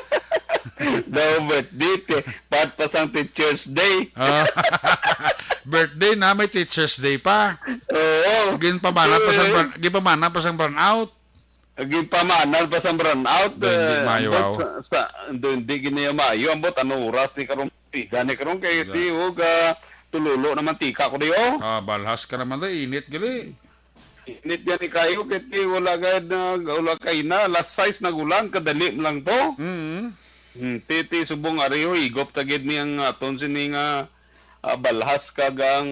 Daw birthday, ti, pat pa sang Teacher's Day. Ah, birthday na, may Teacher's Day pa. Oo. Ginpamana pa sang Eh. brownout, ginpamana pa sang brownout. Ginpamana pa sang brownout, Daw hindi eh, mayo, ambot aw. sa, sa, daw hindi ginayo mayo, ambot ano oras ni karon, tiga ni karon, kay Exact. ti, og, ah, tululo na mantika ko diyo. Ah, balhas ka naman, daw, init gali. Init gani kayo, kay ti wala gayud na, wala kay na, alas sais nagulan, kadali man lang to. Mm. Hmm, ti, ti subong ari, o, igop ta gid ni ang aton sini nga, ah, balhas kag ang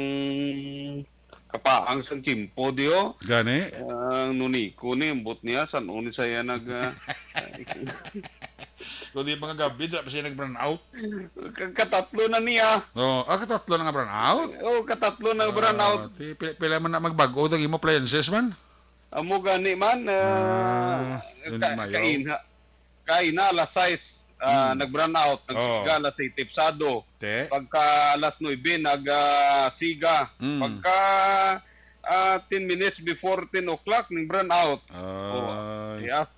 kapaang sang tiyempo, diyo. Gani? Ang nuniko ni, ambot niya, san-o ni saya nag, ah, Kundi mga gabi, dira pa siya nag-brown out. Ka-, katatlo na niya. Oh, ah, katatlo na nga brown out? Oh, katatlo na brown out. Ah, ti, pila, pila man na magbag-o ang imo appliances man? Amo gani man, ah, Ah, yun ka-, mayo. kaina, kaina alas sais, ah, Hmm. nag-brown out, Oh. nagsiga alas siyete pasado. Te? Pagka alas nuebe, nag, ah, siga. Hmm. Pagka, ah, ten minutes before ten o'clock, nag-brown out. Oh, Ay. yes.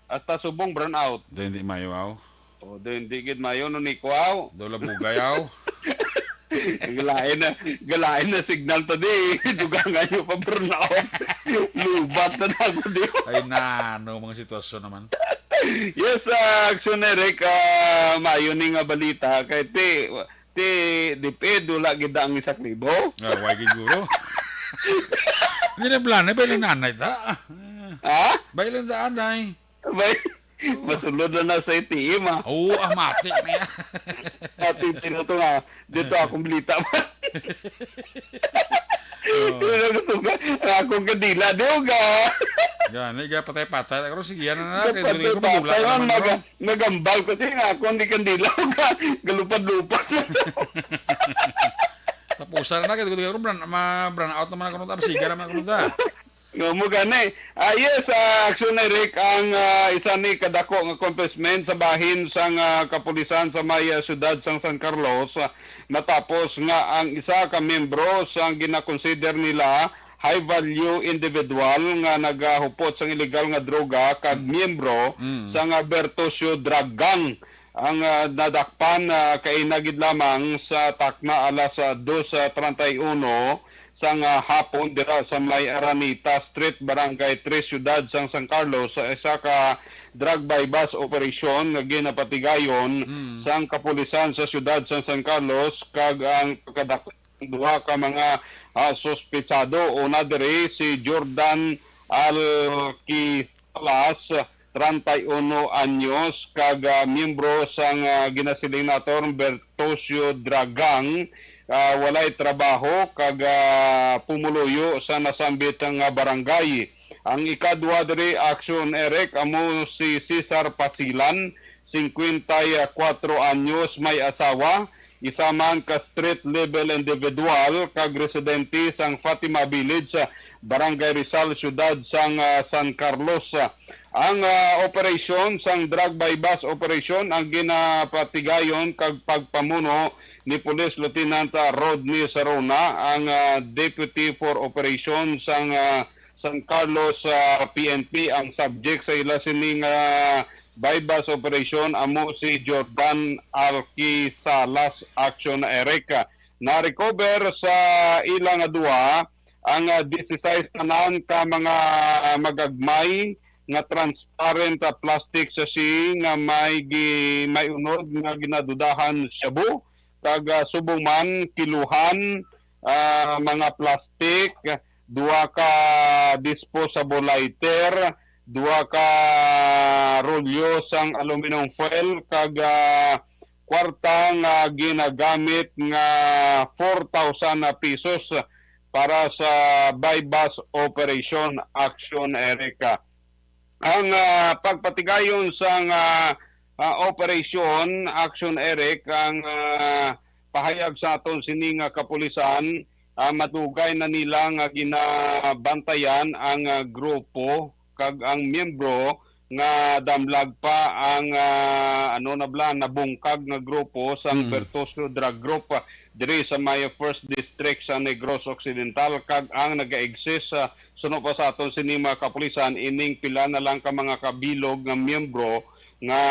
Hasta subong brownout. Daw hindi mayo, aw. O, daw hindi gid mayo, no, Nico, aw. Daw labugay, aw. Galain na, galain na signal to di. Dugangan nyo pa brownout. Lubat na na ako di. Ay, na, ano, mga sitwasyon naman. Yes, ah, Action Eric, ah, mayo ni nga balita. Kay ti, ti, DepEd, wala gid ang isa ka libo. Ah, why gid guro? Hindi na plano, ba ilang nanay ta? Ha? Ba ilang nanay? Bay, masulod na na sa A T M, ah. Oo, ah, mati na yan. Ati, sino to nga? Dito akong balita, man. Oo. Sino to nga? Ang akong kandila, di ba, ga? Yan, eh, ga, patay-patay. Pero sige, yan na na. Kaya Patay, dito ko, patay, madula ka man, naman, maga-, bro. Nagambal ko, sige nga, akong di kandila, ga. Galupad-lupad. Tapusan na na, kaya dito ko, brownout naman ako nung, siga naman ako nung, Nga mo gani. Ah, yes, ah, Action Eric, ang, ah, isa ni kadako nga accomplishment sa bahin sang, ah, kapulisan sa may, ah, siyudad sang San Carlos, ah, matapos nga ang isa ka miyembro sang ginakonsider nila high value individual nga nagahupot sang iligal nga droga kag Mm. miyembro Mm. sang, ah, Bertocio drug gang. ang, ah, nadakpan, ah, kaina gid lamang sa takna alas, ah, dos treinta y uno sang, ah, hapon dira sa may Araneta Street, Barangay Tres, Siyudad sang San Carlos, sa isa ka drug buy-bust operation nga ginapatigayon Mm. sang kapulisan sa siyudad sang San Carlos, kag ang pagkadak-, duha ka mga, ah, suspetsado. Una diri si Jordan Alquisalas, treinta y uno anyos, kag, ah, miyembro sang, ah, ginasiling naton Bertosio Dragang, ah, walay trabaho kag, ah, pumuluyo sa nasambit nga barangay. Ang ikadua diri, Action Eric, amo si Cesar Pasilan, singkwenta y kuwatro anyos, may asawa, isa man ka street level individual kag residente sang Fatima Village, Barangay Rizal, Siyudad sang, ah, San Carlos. Ang, ah, operasyon sang drug buy-bust operation ang ginapatigayon kag pagpamuno ni Police Lieutenant, ah, Rodney Saruna, ang, ah, Deputy for Operations sang, ah, San Carlos, ah, P N P. Ang subject sa ila sining, ah, buy-bust operation amo si Jordan Alquisalas, Action Eric. Na-recover sa ila nga duha ang, ah, disisais tanan ka mga, ah, magagmay nga transparent, ah, plastic sachet nga may gi-, may unod nga ginadudahan shabu, kag, ah, subong man kiluhan, ah, mga plastic, duha ka disposable lighter, duha ka rolyo sang aluminum foil, kag, ah, kwarta nga ginagamit nga four thousand pesos para sa buy-bust operation, Action Eric. Ang, ah, pagpatigayon sang, ah, ah, operasyon, Action Eric, ang, ah, pahayag sa aton sini nga kapulisan, ah, madugay na nila nga ginabantayan ang, ah, grupo kag ang miyembro nga damlag pa ang, ah, ano na bala, nabungkag nga grupo sang Mm. Bertosio Drug Group, ah, diri sa may First District sa Negros Occidental, kag ang naga-exist, ah, suno pa sa aton sini mga kapulisan, ining pila na lang ka mga kabilog nga miyembro nga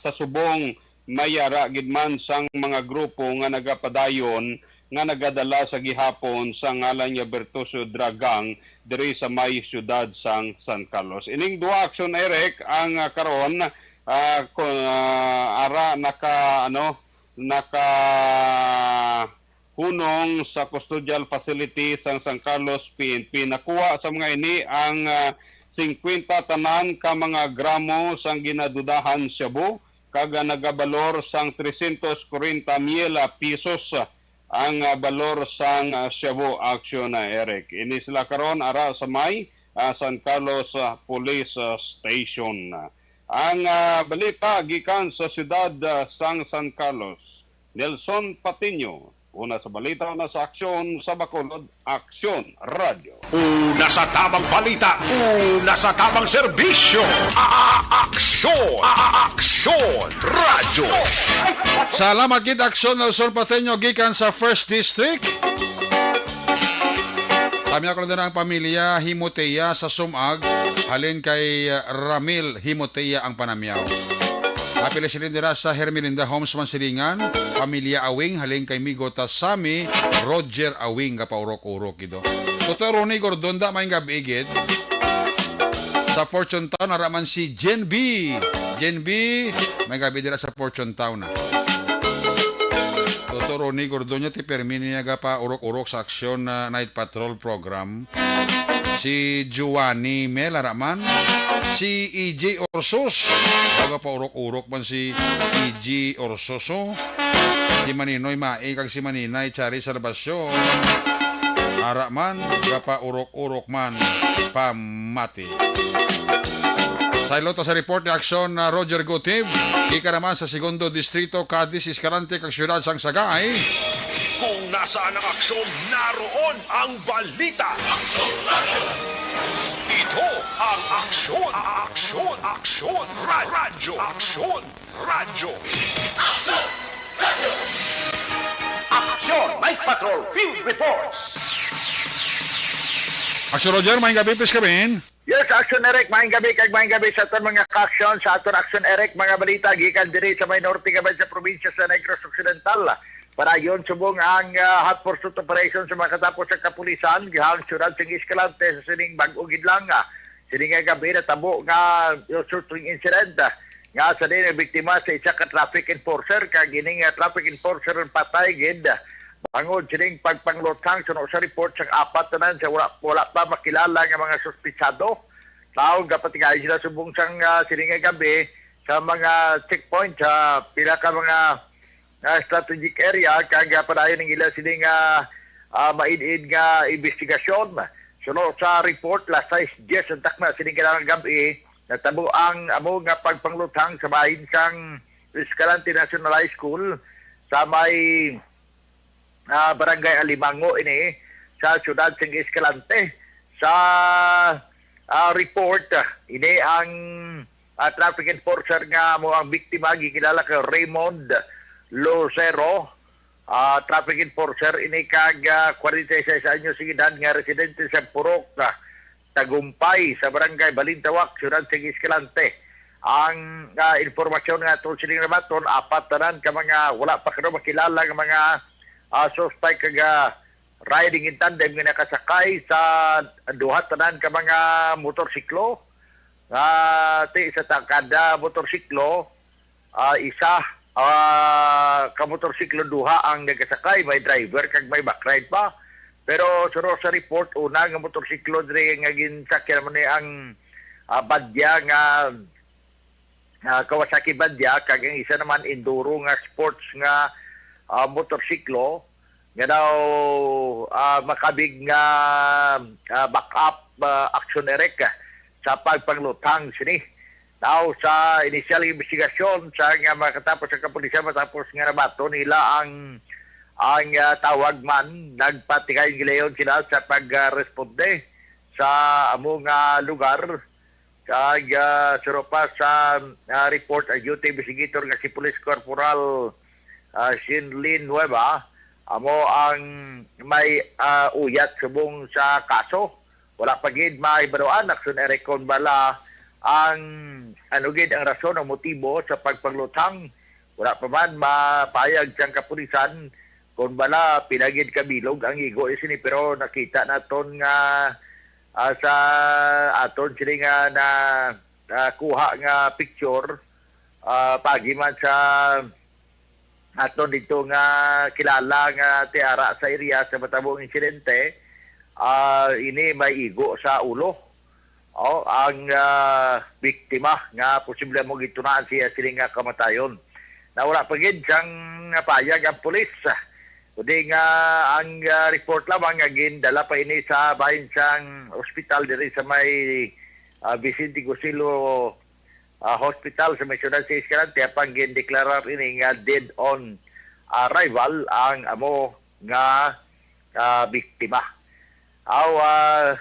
sa subong may yara gid man sang mga grupo nga nagapadayon nga nagadala sa gihapon sa ngalan nga Bertosio Drug Gang diri sa may siyudad sang San Carlos. Ining duha, Action Eric, ang, ah, karon, ah, ku-, ah, ara naka, ano, naka hunong sa custodial facility sang San Carlos P N P. Nakuha sa mga ini ang, ah, singkwenta tanan ka mga gramo sang ginadudahan shabu, kag, ah, nagabalor sang trescientos cuarenta mil pesos ang, ah, balor sang, ah, shabu, Action Eric. Ini sila karon ara sa may, ah, San Carlos, ah, Police, ah, Station. Ang, ah, balita gikan sa siyudad, ah, sang San Carlos. Nelson Patiño, una sa balita, una sa aksyon, sa Bacolod, Aksyon Radyo. Una sa tamang balita, una sa tamang serbisyo. A-, a-, aksyon, a-, a-, aksyon, radyo. Salamat gid, Aksyon Nelson Patiño, gikan sa First District. Pamilya ko lang din ang pamilya Himotea sa Sumag, halin kay, uh, Ramil Himotea ang panamyaw. Apila sila dira sa Hermelinda Homes Mansilingan, pamilya Awing, halin kay Migota Sammy Roger Awing, kapaurok-urok gid. Toto Ronnie Gordon, da, may gabi gid. Sa Fortune Town, ara man si Jen B. Jen B, may gabi dira sa Fortune Town, ah. Toto Ronnie Gordon, ti permi niya ga pa urok-urok sa aksyon na Night Patrol program. Si Giovanni Mel, ara man. Si E J Orsos. Baga pa urok-urok man si E J Orsos, oh. Si Maninoy Mai kag si Maninay Chari Salvacion. Ara man, ga pa urok-urok man. Pamati. Saylo ta sa report ni Aksyon na Roger Gutib. Ika naman sa Segundo Distrito, Cadiz, Escalante, kag Siyudad sang Sagay. Kung nasaan ang aksyon, naroon ang balita. Ito ang Aksyon, Aksyon, Aksyon, Ra-, Radyo, Aksyon, Radyo. Aksyon Night Patrol Field Reports. Aksyon Roger, may gabi, please come in. Yes, Action Eric, maayong gabi kag maayong gabi sa aton mga ka-action sa aton Action Eric, mga balita gikan diri sa may norte nga sa probinsya sa Negros Occidental. Padayon subong ang ah, hot pursuit operation sa mga katapos sa kapulisan gihang siyudad sa Escalante sa sining bag-o gid lang. Ah, sining nga gabi natabo nga shooting incident ah, nga sa din biktima sa isa ka traffic enforcer kag ining ah, traffic enforcer ang patay gid bangod sining pagpangluthang suno sa report sa apat tanan sa wala, wala pa makilala nga mga suspitsado. Taon kapatigayon sila subong sang ah, sining nga gabi sa mga checkpoint sa pila ka mga ah, strategic area kag ah, padayon ang ila sining ah, ah, maid-id nga investigasyon. Suno sa report, las sais diyes ang takna sining kailangan gabi, natabo ang amo nga pagpangluthang sa bahin sang Escalante National High School sa may ah, Barangay Alimango ini sa siyudad sang Escalante. Sa ah, report, ah, ini ang ah, traffic enforcer nga mo ang biktima gikilala kay Raymond Lucero. Ah, traffic enforcer ini kag ah, kwarenta y seis anyos ang edad nga residente sa Purok ah, Tagumpay sa Barangay Balintawak, siyudad sa Escalante. Ang ah, impormasyon nga ato sining nabaton, apat tanan ka mga wala pa kuno makilala nga mga ah, suspect kag ah, riding in tandem nga nakasakay sa duha tanan ka mga motorsiklo. Nga ti sa ta-, kada motorsiklo, ah, isa ah, ka motorsiklo, duha ang nagasakay, may driver kag may backride pa. Pero suno sa report, una nga motorsiklo diri nga ginsakyan mo ni ang ah, Badya nga ah, Kawasaki Badya, kag ang isa naman enduro nga sports nga ah, motorsiklo nga daw ah, makabig nga ah, backup ah, Action Eric ah, sa pagpangluthang sini. Now, sa inisyal nga investigasyon sa nga makatapos ang kapulisan matapos nga nabaton nila ang ang ah, tawag man, nagpatigayon gilayon sila sa pagresponde sa amo nga lugar. Kag ah, suno pa sa ah, report ang duty investigator nga si Police Corporal ah, Shinlin Nueva amo ang may ah, uyat subong sa kaso. Wala pa gid mahibaluan, Action Eric, kon bala ang ano gid ang rason o motibo sa pagpangluthang. Wala pa man mapayag sang kapulisan kon bala pila gid ka bilog ang igo sini, pero nakita naton nga ah, sa aton sini nga na ah, kuha nga picture ah, pagi man sa aton dito nga kilala nga tiara sa area sa matabo ang insidente, ah, ini may igo sa ulo. Oh, ang ah, biktima nga posible mo gitunaan siya sini nga kamatayon. Na wala pa gid sang payag ang pulis. Kundi nga ang ah, report lamang nga gindala pa ini sa bahin sang ospital diri sa may ah, Vicente Gusilo ah, Hospital sa may siyudad sa Escalante, apang gindeklarar ini nga dead on arrival ang amo nga ah, biktima. Aw, ah,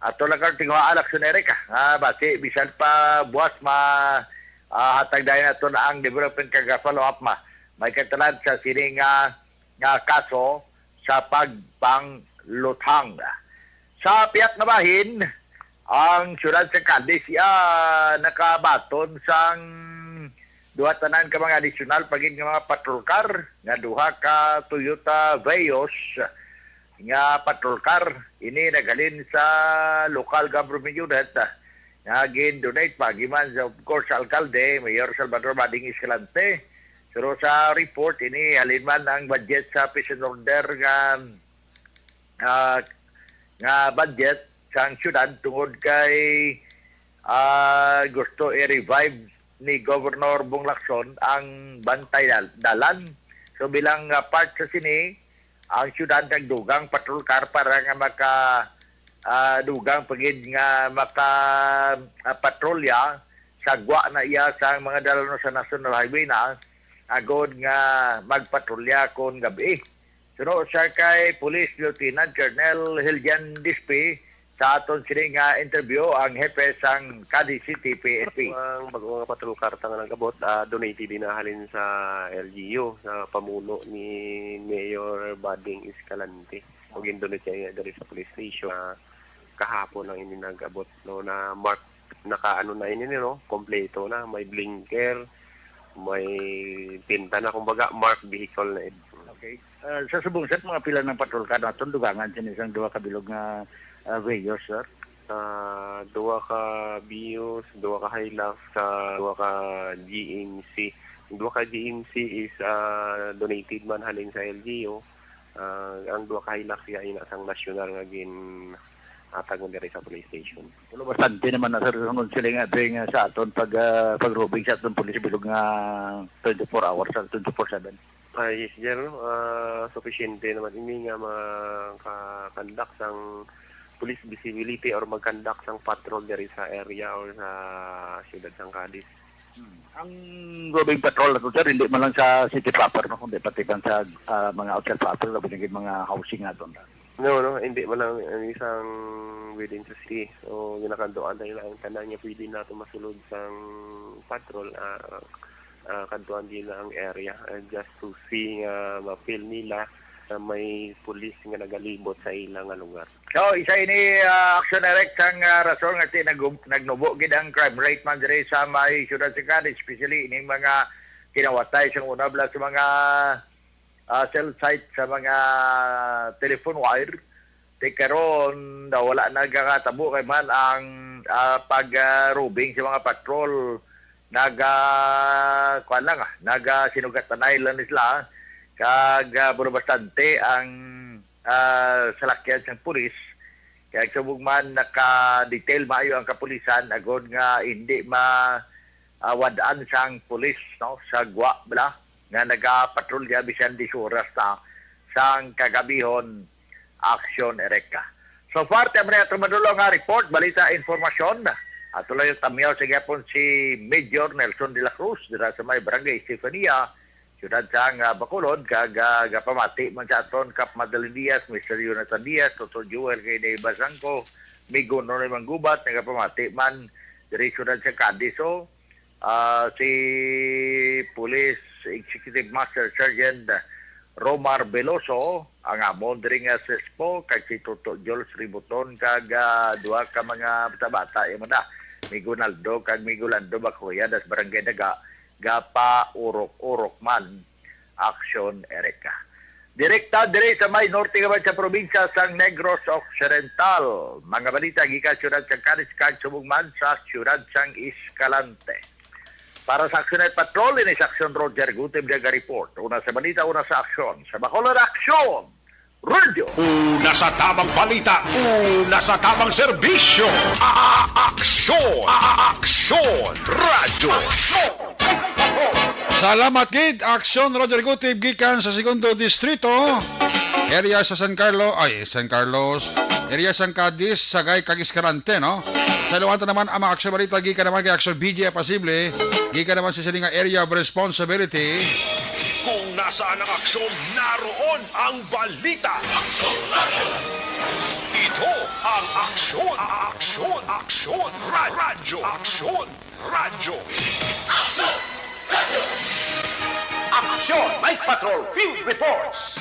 ato lang kang tinguhaan, Action Eric, ah, nga basi bisan pa buwas ma ah, hatag dayon nato na ang development kag follow up ma may katalad sa sini nga nga kaso sa pagpangluthang. Sa pihak nga bahin, ang siyudad sa Cadiz iya nakabaton sang duha tanan ka mga additional pa gid nga mga patrol car, nga duha ka Toyota Vios nga patrol car. Ini naghalin sa local government unit nga gin-donate pa giman sa, of course, sa alkalde, Mayor Salvador Bading Escalante. Pero sa report, ini halin man ang budget sa peace and order nga ah, nga budget sang siyudad tungod kay ah, gusto i-revive ni Governor Bong Lacson ang Bantay Dal- Dalan. So bilang ah, part sa sini, ang siyudad nagdugang patrol car para nga maka ah, dugang pa gid nga maka ah, patrolya sa gwa na iya sa mga dalan sa National Highway na agod nga magpatrolya kon gabi. Suno sa kay Police Lieutenant Colonel Hiljan Dispe, sa aton sini nga interview ang hepe sang Cadiz City P N P. Ang bago nga patrol car ta nga nagabot, ah, donated din halin sa L G U, sa pamuno ni Mayor Bading Escalante. O gin-donate niya diri sa police station. Ah, kahapon lang ini nag-abot, no, na mark, naka-ano na ini, no, kompleto na, may blinker, may pinta na, kumbaga, marked vehicle na ini. Okay. Ah, sa subong, sir, mga pila ng patrol ka naton dugangan sini sang duha ka bilog nga, ah, Vios, sir? Ah, duha ka Vios, duha ka Hilux, sa duha ka G M C. Ang duha ka G M C is, ah, donated man halin sa L G U. Ah, ang duha ka Hilux ya ina sang nasyonal nga ginhatag mo diri sa police station. Wala, bastante naman na, sir, sunod sila nga, nga sa aton pag, ah, pag-robing sa aton police bilog nga twenty-four hours, sir, twenty-four seven. Ah, yes, sir, no? Ah, sufisyente naman ini nga maka-conduct sang police visibility or mag-conduct sang patrol diri sa area or sa siyudad sang Cadiz. Hmm. Ang roving patrol nato, sir, hindi man lang sa city proper, no, kundi pati kan sa, ah, mga outside proper, labi na gid mga housing naton, sir. No, no, hindi man lang ang isang within the city. So, ginakanduan tayo lang ang tanan nga pwede nato masulod sang patrol, ah, ah, kantuan din ang area, ah, just to see nga ma-feel nila na may pulis nga nagalibot sa ila nga lugar. So, isa ini, ah, Action Direct, sang, ah, rason nga ti-, nag-, nagnubo gid ang crime rate man diri sa may siyudad sa Cadiz, especially ining mga kinawatay sang una bala sa mga, ah, cell site sa mga telephone wire. Ti karon, daw wala nagakatabo kay man ang, ah, pag, ah, roving sa mga patrol. Naga, kuwan lang, ah, naga sinugat-anay lang ni sila, kag, ah, puro bastante ang, ah, salakyan sang pulis. Kaya subong man naka-detail maayo ang kapulisan agod nga hindi ma, ah, wad-an sang pulis, no, sa gwa bala nga nagapatrolya bisan diyes oras na sang kagabihon. Action Ereka. So far, ti man atong madulong nga report, balita, informasyon. Ato lang yung tamyaw sa gihapon si Major Nelson de la Cruz dira sa may Barangay Estefania, siyudad sang, ah, Bacolod, kag, ah, gapamati man sa aton Kap Madeline Diaz, Mister Jonathan Diaz, Toto Joel kay Neighbor Sangko, Migo Nonoy Manggubat, nagapamati man diri siyudad sa Cadiz. So, ah, si Police Executive Master Sergeant Romar Veloso, ang amon diri nga S E S P O, kag si Toto Jules Ributon, kag, ah, duha ka mga bata-bata, imo na, Migo Naldo kag Migo Lando Bacuya, das Barangay Daga, gapaurok-urok man. Action Erika. Direkta diri sa may norte nga sa probinsya sang Negros Occidental. Mga balita gikan siyudad sang Cadiz kag subong man sa siyudad sang Escalante. Para sa Action Night Patrol, ini sa Action Roger Gutib naga-report. Una sa balita, una sa aksyon. Sa Bacolod, Action! Radio! Una sa tabang balita, una sa tabang serbisyo. A-, a-, aksyon! A-, a-, aksyon! Radyo! Salamat gid, Aksyon Roger Gutib gikan sa Segundo Distrito, area sa San Carlos, ay, San Carlos, area sa Cadiz, Sagay, kag Escalante, no? Sa Luanta naman, ang mga aksyon balita gikan naman kay Aksyon B J Pasible, gikan naman sa sini nga area of responsibility. Kung nasaan ang aksyon, naroon ang balita. Ito ang Aksyon, Aksyon, Aksyon, Ra-, Radyo, Aksyon, Radyo. Aksyon Night Patrol Field Reports.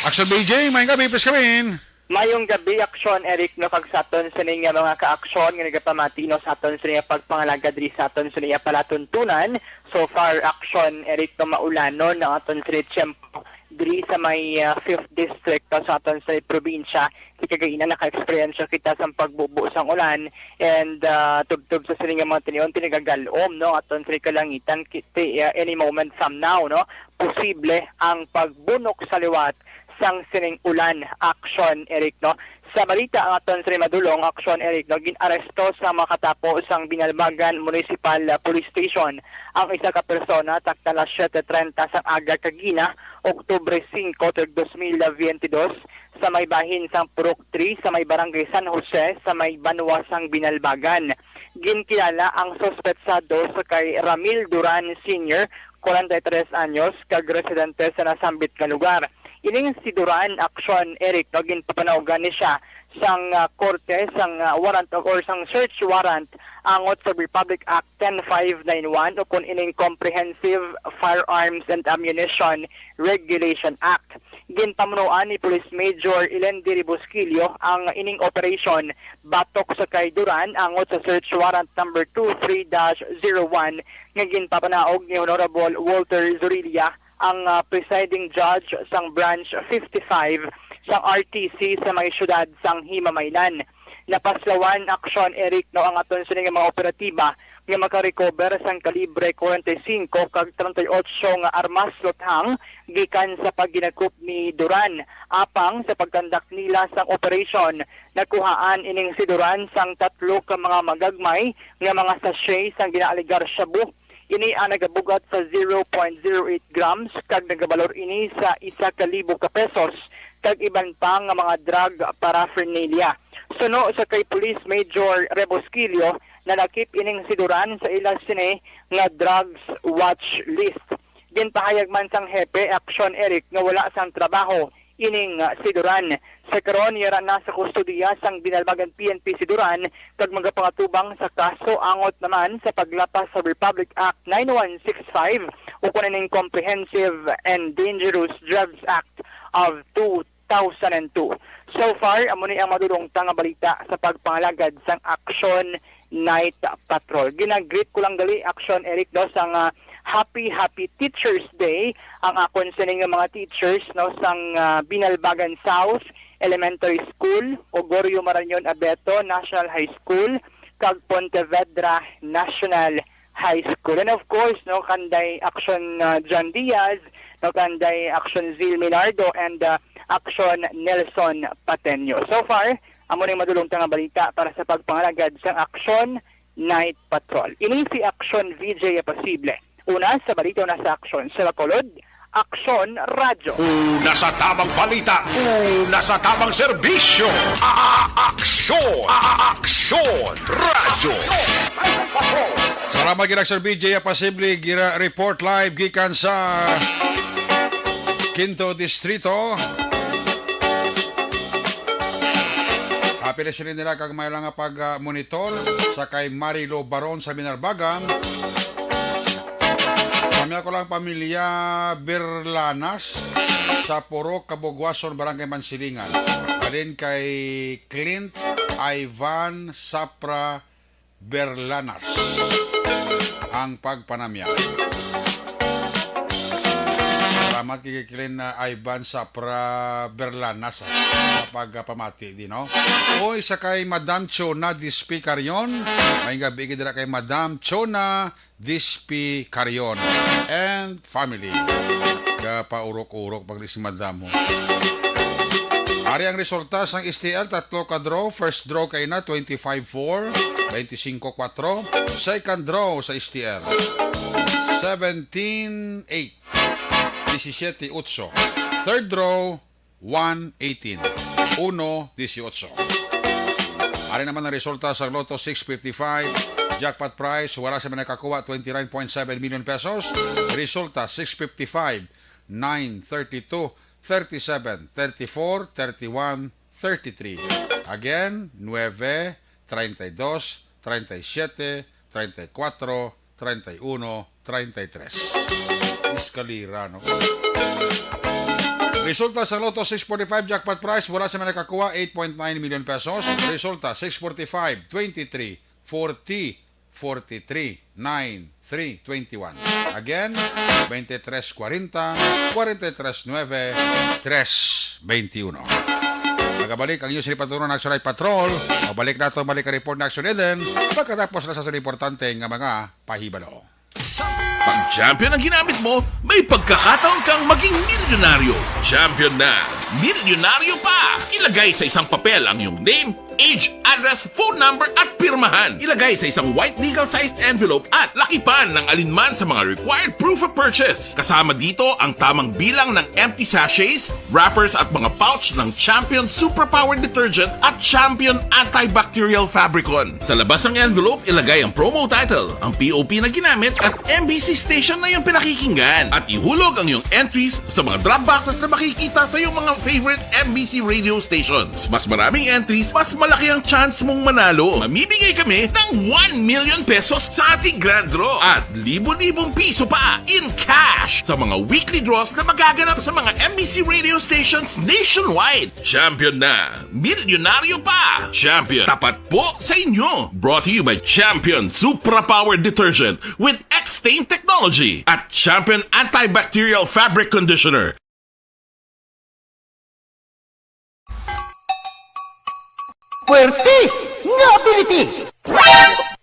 Aksyon B J, maayong gabi, please come in. Mayong gabi, Aksyon Eric, no, kag sa aton sini nga mga kaaksyon nga nagapamati, no, sa aton sini nga pagpangalaga diri sa aton sini nga palatuntunan. So far, Aksyon Eric, no, maulanon ang aton sini tiyempo diri sa may, ah, fifth district, no, sa aton sini probinsya. Kay kagaina naka-eksperyensya kita sa pagbubo sang ulan and, ah, tubtob sa sini nga mga tinion, tinaga gal-om, no, aton sini kalangitan, kiti, ah, any moment from now, no, posible ang pagbunok sa liwat sang sining ulan, Aksyon Eric, no? Sa balita ang aton sa madulong, Aksyon Eric, no, gin-aresto sa makatapo sang Binalbagan Municipal, ah, Police Station ang isa ka persona takna alas siete treinta sang aga kagina, Oktubre singko, tuig dos mil biyente dos, sa may bahin sang Purok three sa may Barangay San Jose sa may banwa sang Binalbagan. Ginkilala ang suspetsado sa kay Ramil Duran Senior, kwarenta y tres anyos, kag residente sa nasambit nga lugar. Ining si Duran, Aksyon Eric, no, ginpapanawgan ni siya sang, ah, korte sang, ah, warrant of, or sang search warrant angot sa Republic Act ten five nine one o kun ining Comprehensive Firearms and Ammunition Regulation Act. Ginpamunuan ni Police Major Ilendi Rebosquillo ang ining operasyon batok sa kay Duran angot sa search warrant number two three dash zero one nga ginpapanaog ni Honorable Walter Zorilla, ang, ah, presiding judge sang Branch fifty-five sang R T C sa may siyudad sang Himamaylan. Napaslawan, Aksyon Eric, no, ang aton sini nga mga operatiba nga makarecover sang kalibre forty-five kag treinta y ocho nga armas luthang gikan sa pagginagkup ni Duran. Apang sa pagkandak nila sang operasyon, nakuhaan ining si Duran sang tatlo ka mga magagmay nga mga sachet sang ginaalegar shabu. Ini ang nagabugat sa zero point zero eight grams kag nagabalor ini sa isa ka libo ka pesos kag iban pa nga mga drug paraphernalia. Suno sa kay Police Major Rebosquillo, nalakip ining si Duran sa ila sini nga drugs watch list. Ginpahayag man sang hepe, Aksyon Eric, nga wala sang trabaho ining, ah, si Duran. Sa karon, yara na sa kustodiya sang Binalbagan P N P si Duran kag magapangatubang sa kaso angot naman sa paglapas sa Republic Act nine one six five, o kuno ning Comprehensive and Dangerous Drugs Act of two thousand and two. So far, amo ni ang madulong ta nga balita sa pagpangalagad sang Aksyon Night Patrol. Ginagreet ko lang gali, Aksyon Eric, no, sang, ah, happy, happy Teachers Day ang akon sining nga mga teachers, no, sang, ah, Binalbagan South Elementary School, Ogorio Marañon Abeto National High School, kag Pontevedra National High School. And of course, no, kanday Aksyon, ah, John Diaz, no, kanday Aksyon Zil Minardo, and, ah, Aksyon Nelson Pateño. So far, amo ning madulong ta nga balita para sa pagpangalagad sang Aksyon Night Patrol. Ini si Aksyon V J Apasible. Una sa balita, una sa aksyon. Sa Bacolod, Aksyon Radyo. Una sa tamang balita, una sa tamang serbisyo. A-, a-, aksyon, a-, a-, aksyon, radyo. Salamat gid, Aksyon V J Apasible, gira report live gikan sa Quinto Distrito. Apil sila nila kag may lang pag, ah, monitor sa kay Marilo Baron sa Binalbagan. Kami ako lang pamilya Berlanas sa Purok Kabugwason, Barangay Mansilingan. Halin kay Clint Ivan Sapra Berlanas ang pagpanamya. Salamat kay Clint, ah, Ivan Sapra Berlanas, ah, sa pagpamati di, no? Oy, sa kay Madam Chona Dispi Carion. May gabi gid dira kay Madam Chona Dispi Carion and family. Gapaurok-urok pag si Madam mo. Ari ang resulta sang S T L, tatlo ka draw. First draw kay na, twenty-five four, twenty-cinco kuwatro. Second draw sa S T L, seventeen eight, disisiete otso. Third draw, one eighteen, uno dieciocho. Ari naman ang resulta sa Lotto six fifty-five jackpot prize. Wala sa may nakakuha, twenty-nine point seven million pesos. Resulta, six fifty-five, nine thirty-two, thirty-seven, thirty-four, thirty-one, thirty-three. Again, nuebe, treinta y dos, treinta y siete, treinta y cuatro, treinta y uno, treinta y tres. Eskalera, no? Resulta sa Lotto six forty-five jackpot prize, wala sa may nakakuha, eight point nine million pesos. Resulta, six forty-five, twenty-three, forty, forty-three, nine, three, twenty-one. Again, twenty-tres cuarenta, cuarenta y tres nueve, tres veintiuno. Magabalik ang news ni Patrol ng Action Night Patrol. Mabalik na ito, balik ang report ng Action Eden. Pagkatapos na sa importante nga mga pahibalo. Pag champion ang ginamit mo, may pagkakataon kang maging milyonaryo. Champion na, milyonaryo pa! Ilagay sa isang papel ang iyong name, age, address, phone number, at pirmahan. Ilagay sa isang white legal-sized envelope at lakipan ng alinman sa mga required proof of purchase. Kasama dito ang tamang bilang ng empty sachets, wrappers at mga pouch ng Champion Superpower Detergent at Champion Antibacterial Fabricon. Sa labas ng envelope, ilagay ang promo title, ang P O P na ginamit at M B C station na iyong pinakikinggan. At ihulog ang iyong entries sa mga drop boxes na makikita sa iyong mga favorite M B C radio stations. Mas maraming entries, mas Malaki ang chance mong manalo. Mamimigay kami ng one million pesos sa ating grand draw at libo-libong piso pa in cash sa mga weekly draws na magaganap sa mga M B C radio stations nationwide. Champion na! Milyonaryo pa! Champion, tapat po sa inyo! Brought to you by Champion Supra Power Detergent with X-Stain Technology at Champion Antibacterial Fabric Conditioner. Puwerte nga ability!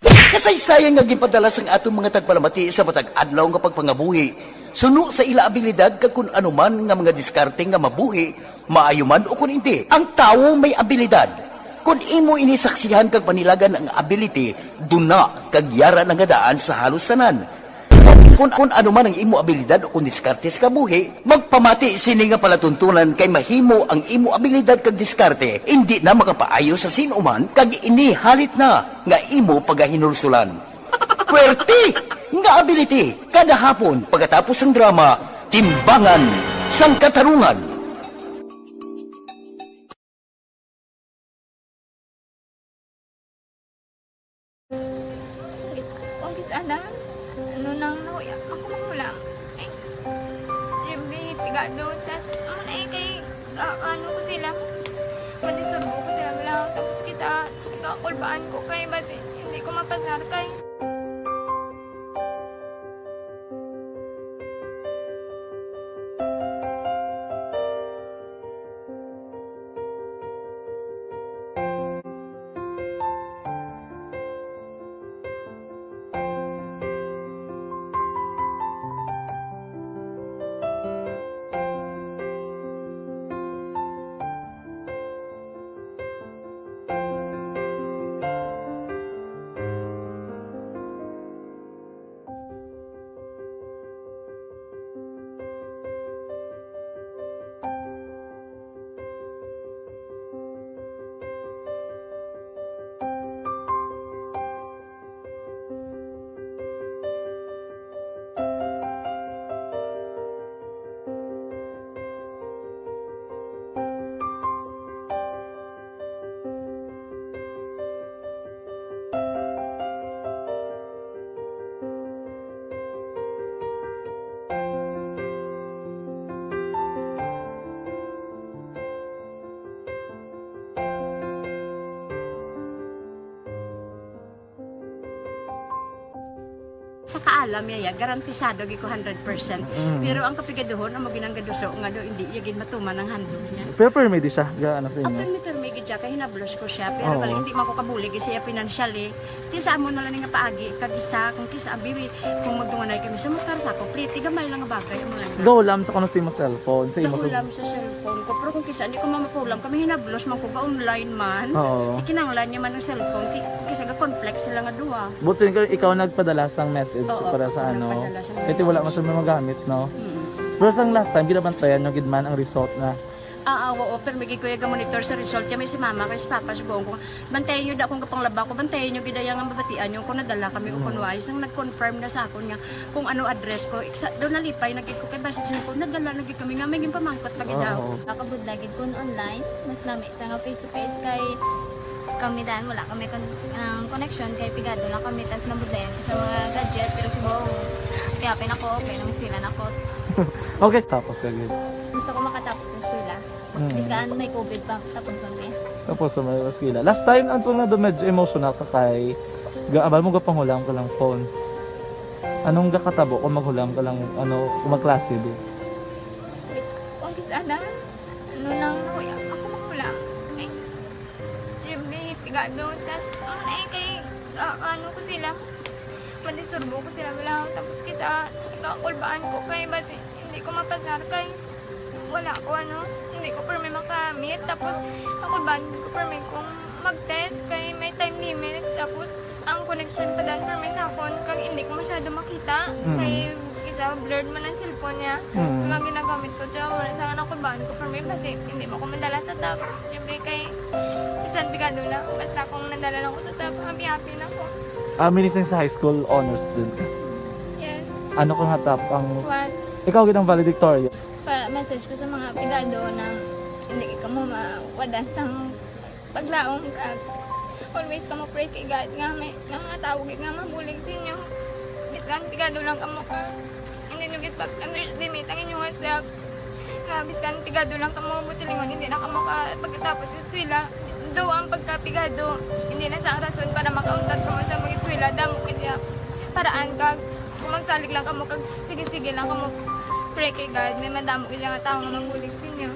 Kasaysayan nga ginpadala sang aton mga tagpalamati sa matag adlaw nga pagpangabuhi, suno sa ila abilidad kag kun ano man nga mga diskarte nga mabuhi, maayo man o kun indi. Ang tawo may abilidad. Kun imo ini saksihan kag panilagan ang ability, duna kag yara na nga daan sa halos tanan. Kung, kung ano man ang imo abilidad o kung diskarte sa kabuhi, magpamati sini nga palatuntunan kay mahimo ang imo abilidad kag diskarte indi na makapaayo sa sin-o man kag ini halit na nga imo pagahinulsulan. Puwerte nga ability kada hapon pagkatapos sang drama, Timbangan sang Katarungan. Ang kis-ana, ano nang nahuya, ako magulang. Ay, Jimmy, pigado, tas, ano na eh, kay, ah, ano ko sila, madisturbo ko sila, wala, tapos kita, kakulbaan ko, kay basi, hindi ko mapasar, kay. Sa kaalam niya, ya, garantisado gid ko hundred percent. Mm. Pero ang kapigaduhon, amo ginang gaduso nga do, hindi iya gid matuman ang handog niya. Pero permi di siya, ga, ano sa inyo? Permi, permi gid siya, kay hinablos ko siya. Pero Oo. bali, hindi man ko kabulig siya financially. Ti sa amo na lang nga paagi, kag isa, kung kisa, abi, kung magdunganay kami sa motor, sa ako, pliti, gamay lang nga bagay, amo lang. Gahulam sa kuno sa imo cellphone, sa imo sa Gahulam sa cellphone ko, pero kung kisa, hindi ko mamapulam, kami hinablos man ko, ga-online man. Oo. Ikinanglan niya man ang cellphone, ti, kung kisa, ga-conflict sila nga duha. But so, ikaw, ikaw nagpadala sang message Oo, para sa ako ano? nagpadala sang Kaya wala message. man siya magamit, no? Mm. Pero sang last time, ginabantayan nyo gid man ang result na Ah, ah, oo, pero may gid ko iya ga-monitor sa result. Kaya may si mama, kay si papa, sugoon ko, bantayan nyo da kung kapanglaba ko, bantayan nyo gid iya nga mabatian nyo kung nadala kami o Mm. kung wala. Sang nag-confirm na sa akon nga kung ano address ko, iksa, daw nalipay na gid ko, kay basi siya ko, nadala na gid kami nga, may ginpamangkot pa gid Oo. daw. Nakabudla gid kun online, mas lami sa nga face to face kay kami dan, wala kami kon-, ang connection kay pigado lang kami, tas nabudlayan ko sa mga gadget, pero subong, kaya pinako, okay, nang eskwela na ko. Okay, tapos ka gid. Gusto ko makatapos sa eskwela. Mm. Biskan may covid pa, tapos ang eh. Tapos sa may eskwela. Last time, ang tunga do medyo emotional ka kay ga-, abal mo gapangulam ka lang phone. Anong gakatabo kung maghulam ka lang, ano, kung magklase di? Wait, kung kis-, ana? Ano nang nahuya? Ako mahulam. Ay, Jimmy, pigado. Tas, ano na eh, kay, ah, ano ko sila? Madisturbo ko sila, wala. Tapos kita, kakulbaan ko kay basi hindi ko mapasar kay wala ko, ano, hindi ko permi makamit. Tapos, kakulbaan ko permi kung mag-test kay may time limit. Tapos, ang connection pa dan permi sa akon, kag hindi ko masyado makita. Mm. Kay, isa, blurred man ang cellphone niya. Mm. Kung ang ginagamit ko, siya, wala sa akin, nakulbaan ko permi, basi hindi mo ko madala sa top. Siyempre, kay, bisan pigado na, basta kung nadala lang ko sa top, happy-happy na ko. Ah, minising sa high school, honors student ka? Yes. Ano ka nga top ang What? Ikaw gid ang valedictorian. Pa-message ko sa mga pigado na hindi ka mo mawadan sang Paglaom kag always kamo pray kay God nga may, nga mga tawo gid nga mabulig sa inyo. Bisan pigado lang kamo ka, hindi nyo gid pag-underestimate ang inyong self. Nga bisan pigado lang kamo, buot silingon, hindi na kamo ka pagkatapos sa eskwela. Do ang pagkapigado, hindi na sa rason para makauntat kamo sa mag-eskwela. Damo kaya paraan kag kung magsalig lang kamo kag sige-sige lang kamo pray kay God, may madamo gid nga tawo nga mabulig sa inyo.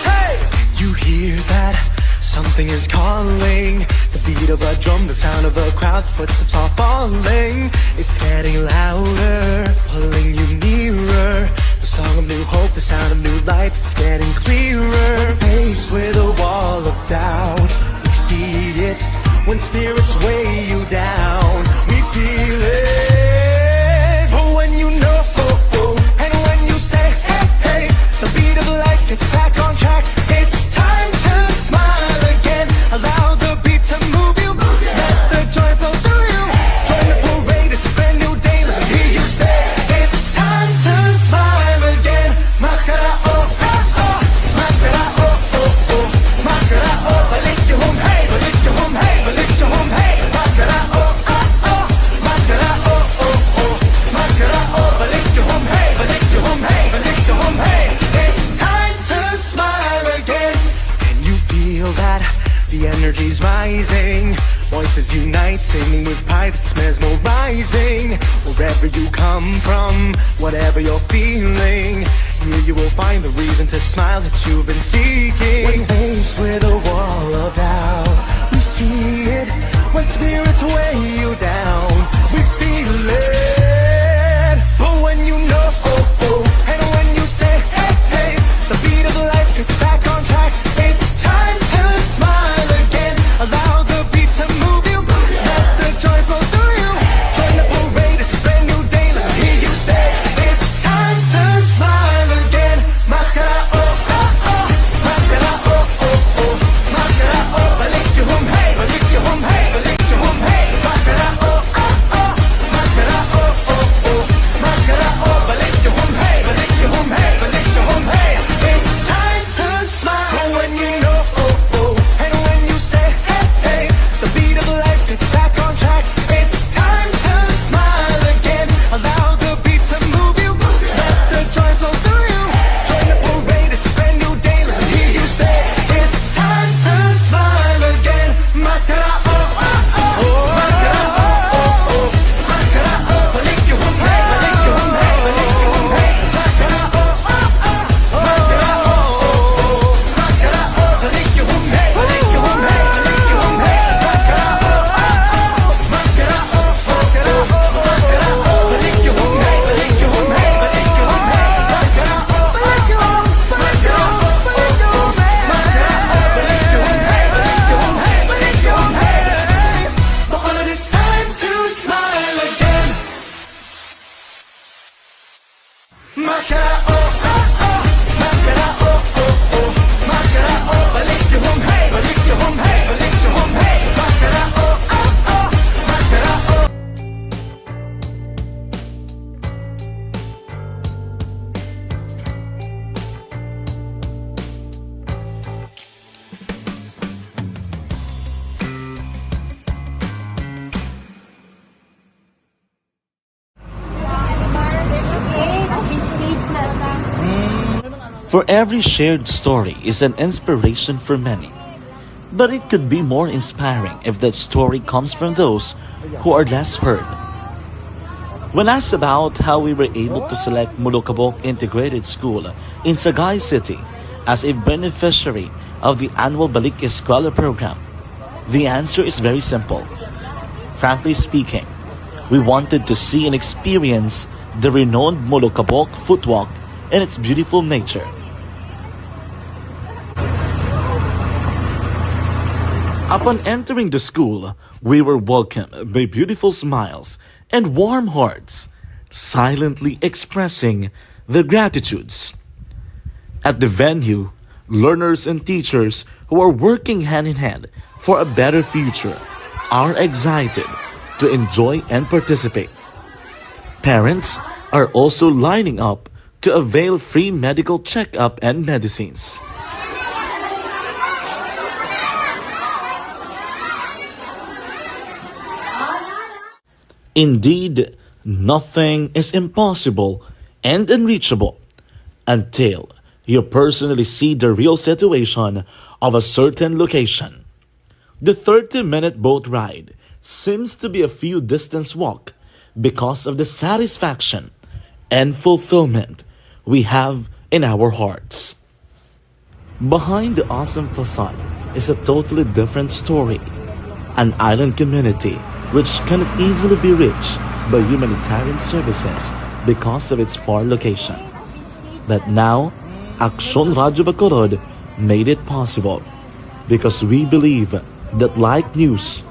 Hey! You hear that? Something is calling. The beat of a drum, the sound of a crowd, footsteps are falling. It's getting louder, pulling you nearer. The song of new hope, the sound of new life, it's getting clearer. When faced with a wall of doubt, we see it. When spirits weigh you down, we feel it. But when you know, and when you say, hey, hey, the beat of life gets back on track. It's time to smile again. Allow the beat to move you. Let the joy flow through you. Join the parade, it's a brand new day. Let me hear you say, it's time to smile again. Maskara, oh, oh, oh. Maskara, oh, oh, oh. Maskara, oh, balik yung hum, hey, balik yung hum, hey, balik yung hum, hey. Maskara, oh, oh, oh. Maskara, oh, oh, oh. Maskara, oh, balik yung hum, hey, balik yung hum, hey, balik yung hum, hey. It's time to smile again. Can you feel that? The energy's rising. Voices unite, singing with pride, it's mesmerizing. Wherever you come from, whatever you're feeling, here you will find the reason to smile that you've been seeking. When faced with a wall of doubt, we see it. When spirits weigh you down, we feel it. But when you know, oh, oh, and when you say, hey, hey, the beat of life gets back on track. It's time to smile again. Allow the beat to move you. Let the joy flow through you. Join the parade, it's a brand new day. Let me hear you say, it's time to smile again. Maskara, oh, oh, oh. Maskara, oh, oh, oh. Maskara, oh, balik yung hum, hey, balik yung hum, hey, balik yung hum, hey. Maskara, oh, oh, oh. Maskara, oh, oh, oh. Maskara, oh, balik yung hum, hey, balik yung hum, hey, balik yung hum, hey. It's time to smile. But when you know, oh, oh, and when you say, hey, hey, the beat of life gets back on track. It's time to smile again. Allow the beat to move you. Let the joy flow through you. Join the parade, it's a brand new day. Let me hear you say, it's time to smile again. Maskara, oh, oh, oh. Maskara, oh, oh, oh. Maskara, oh, balik yung hum, hey, balik yung hum, hey, balik yung hum, hey. Maskara, oh, oh, oh. Maskara, oh, oh, oh. Maskara, oh, balik yung hum, hey, balik yung hum, hey, balik yung hum, hey. Maskara, oh, oh, oh. Maskara, oh, oh, oh. Maskara, oh, balik yung hum, hey, balik yung hum, hey, balik yung hum, hey. Maskara, oh, oh, oh. Maskara, oh, oh, oh. Maskara, oh, balik yung hum, hey, balik yung hum, hey, balik yung hum, hey. Bacolod, it's time to smile again. Maskara, oh, oh, oh. Maskara, oh, oh, oh. Maskara, oh, balik yung hum, hey, balik yung hum, hey, balik yung hum, hey. Maskara, oh, oh, oh. Maskara, oh. For every shared story is an inspiration for many. But it could be more inspiring if that story comes from those who are less heard. When asked about how we were able to select Molokabok Integrated School in Sagay City as a beneficiary of the annual Balik Eskwela program, the answer is very simple. Frankly speaking, We wanted to see and experience the renowned Molokabok Footwalk and its beautiful nature. Upon entering the school, we were welcomed by beautiful smiles and warm hearts, silently expressing their gratitudes. At the venue, learners and teachers who are working hand in hand for a better future are excited to enjoy and participate. Parents are also lining up to avail free medical checkup and medicines. Indeed, nothing is impossible and unreachable until you personally see the real situation of a certain location. The thirty-minute boat ride seems to be a few distance walk because of the satisfaction and fulfillment we have in our hearts. Behind the awesome facade is a totally different story, an island community which cannot easily be reached by humanitarian services because of its far location. But now, Aksyon Radyo Bacolod made it possible because we believe that like news,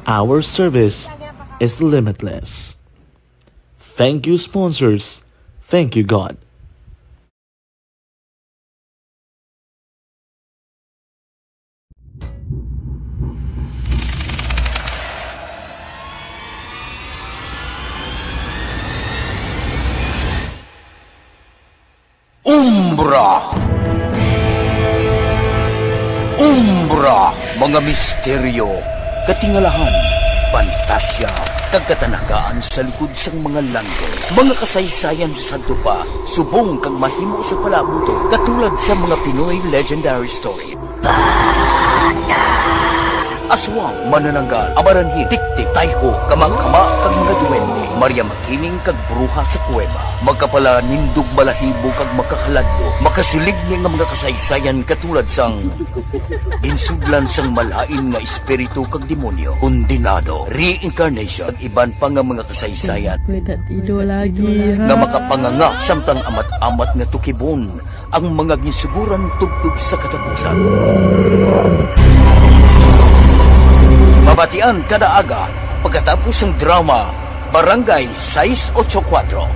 our service is limitless. Thank you, sponsors. Thank you, God. Umbra. Umbra, mga misteryo, katingalahan, pantasya, kag katanagaan sa likod sang mga langit. Mga kasaysayan sa sadto pa, subong kag mahimo sa palaabuton, katulad sa mga Pinoy legendary story. Aswang, manananggal, amaranhi, tiktik, tayho, kamangkama, kag mga duwende, Maria Makiling, kag bruha sa kuweba, makapalanindog balahibo, kag makahaladlok, makasiligni nga mga kasaysayan katulad sang ginsudlan sang malain nga espiritu kag demonyo, kondenado, reincarnation, kag iban pa nga mga kasaysayan May tatido lagi, ha? nga makapanganga samtang amat-amat nga tukibon ang mga ginsuguran tubtob sa katapusan. Mabatian kada aga pagkatapos sang drama Barangay sais ocho kuwatro.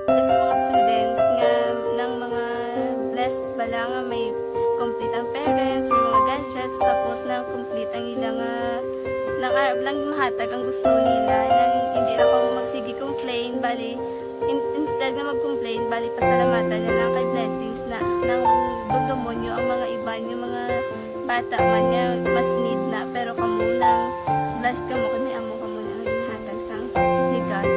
Sa mga students nga nang mga blessed bala nga may complete ang parents, may mga gadgets, tapos na complete ang ila nga nang arab lang mahatag ang gusto nila, nang hindi na kamo magsige complain, bali, in-, instead nga mag-complain, bali, pasalamatan na lang kay blessings na nang dugdumonyo ang mga iban nga mga bata man nga mas need na, pero kamo lang, blessed kamo kay may amo kamo nga ginhatag sang ni God.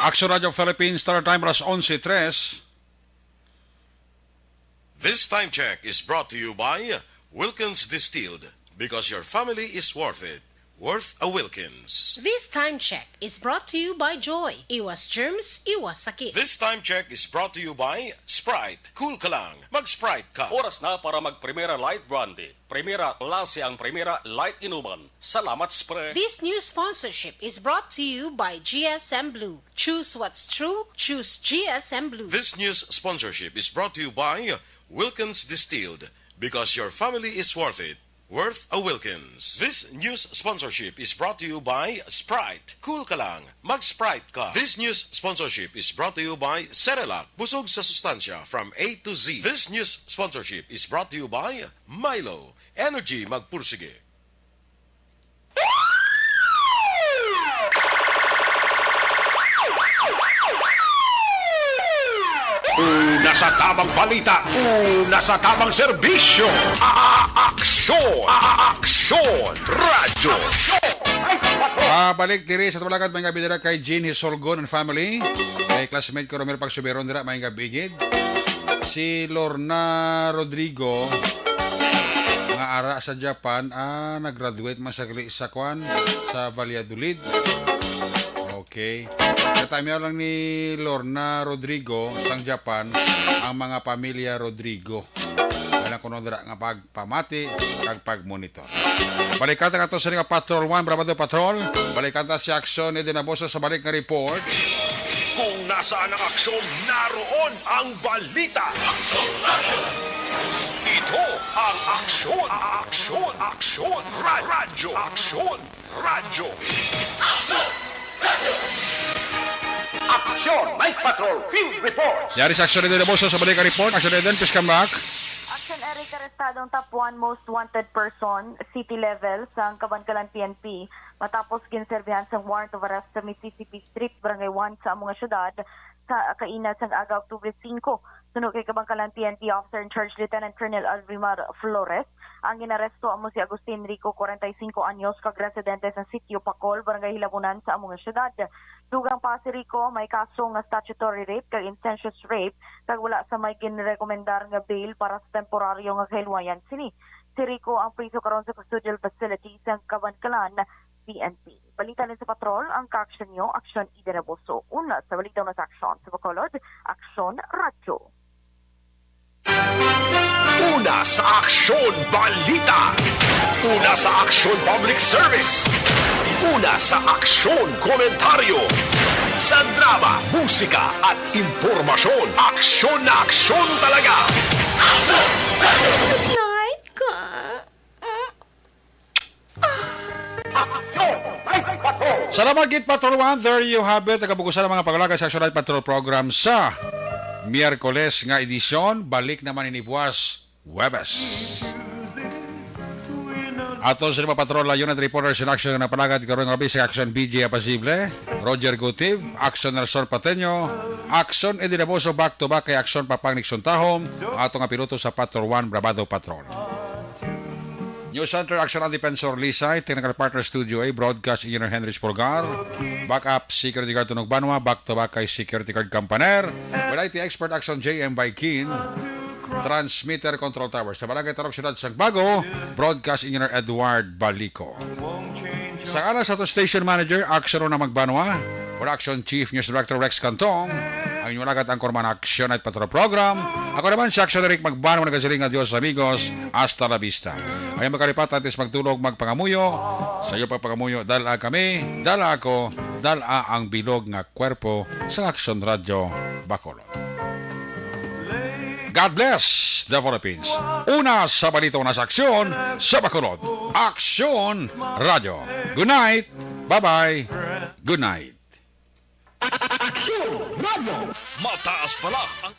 Action Radio Philippines, Star Time, alas onse tres. This time check is brought to you by Wilkins Distilled, because your family is worth it. Worth a Wilkins. This time check is brought to you by Joy. Iwas germs, iwas sakit. This time check is brought to you by Sprite. Cool ka lang, mag-Sprite ka. Oras na para mag-Primera Light Brandy. Primera klase ang Primera Light Inuman. Salamat, Spre. This news sponsorship is brought to you by G S M Blue. Choose what's true, choose G S M Blue. This news sponsorship is brought to you by Wilkins Distilled, because your family is worth it. Worth a Wilkins. This news sponsorship is brought to you by Sprite. Cool ka lang, mag-Sprite ka. This news sponsorship is brought to you by Cerelac. Busog sa sustansya from A to Z. This news sponsorship is brought to you by Milo. Energy magpursige. Una sa tamang balita, una sa tamang serbisyo. A-, a-, aksyon, a-, a-, aksyon, radyo. Ah, balik diri sa Tabalakat, mga bidara kay Jean Hisolgon and family. Kay classmate ko, Romel Pagsuberon, dira, mga bigid. Si Lorna Rodrigo, nga ara sa Japan, ah, nag-graduate man siya gali sa kwan, sa Valladolid. Okay. Katamiyaw lang ni Lorna Rodrigo sang Japan ang mga pamilya Rodrigo. Wala kuno dira nga pagpamati kag pagmonitor. Balikan ta kato sa nga Patrol One, Brabado Patrol. Balikan ta si Aksyon ni Dinaboso sa balik nga report. Kung nasaan ang aksyon, naroon ang balita. Ito ang Aksyon, Aksyon, Aksyon, Ra- Radyo, Aksyon, Radyo. Aksyon, Night Patrol, Field Report. Yari sa Aksyon ni Dinaboso sa balik nga report. Aksyon Eden, please come back. Action Eric, arestado ang top one most wanted person, city level, sang Kabankalan P N P, matapos ginserbihan sang warrant of arrest sa may C C P Street, Barangay one sa amo nga syudad, sa kaina sang aga, Oktubre singko. Suno kay Kabankalan P N P Officer in Charge Lieutenant Colonel Alvimar Flores, ang ginaresto amo si Agustin Rico, kwarenta y singko anyos, kag residente sa Sitio Pacol, Barangay Hilabunan sa amo nga syudad. Dugang pa si Rico may kaso nga statutory rape kag incestuous rape, kag wala sa may ginrekomendar nga bail para sa temporaryo nga kahilwayan sini. Si Rico ang priso karon sa custodial facility sa Kabankalan P N P. Balita ni sa Patrol, ang kaaksyon niyo, Aksyon Ida Raboso. Una sa balita, una sa aksyon sa Bacolod, Aksyon Radyo. Una sa Aksyon Balita. Una sa Aksyon Public Service. Una sa Aksyon Komentaryo. Sa drama, musika at impormasyon, aksyon na aksyon talaga. Night ka. Salamat gid, Patrol One. There you have it. Nagabukusan ang mga paglaga sa Action Night Patrol Program sa Miyerkules nga edisyon. Balik naman ini buwas, Huwebes. Ato sa mga patrol, unit reporters in action na palagad karon nga oras, sa Action B J Apasible, Roger Gutib, Action Nelson Pateño, Action Eddie Laboso, back to back kay Action Papang Nixon Tahom, ato nga piloto sa Patrol One, Brabado Patrol. News Center, Action Andy Pensor Lisay, Technical Partner Studio A, Broadcast Engineer Henrich Pulgar, Backup Security Guard Tunog Banwa, back to back kay Security Guard Campaner, with I T Expert Action J M Baikin, Transmitter Control Tower sa Barangay Tarok, Siyudad sang Bago, Broadcast Engineer Edward Balico. Sa ngalan sa ato Station Manager, Action Rona Magbanwa, Production Chief News Director Rex Cantong, ang inyong alagad, anchorman, Action Night Patrol Program. Ako naman si Action Eric Magbanwa, nagasiling nga Dios amigos, hasta la vista. Ayaw magkalipat, antes magtulog, magpangamuyo. Sa iyo pagpangamuyo, dala kami, dala ako, dala ang bilog nga kwerpo sa Action Radio Bacolod. God bless the Philippines. Una sa balita, una sa aksyon sa Bacolod. Aksyon Radio. Good night. Bye-bye. Good night. Aksyon Radio. Mataas pala ang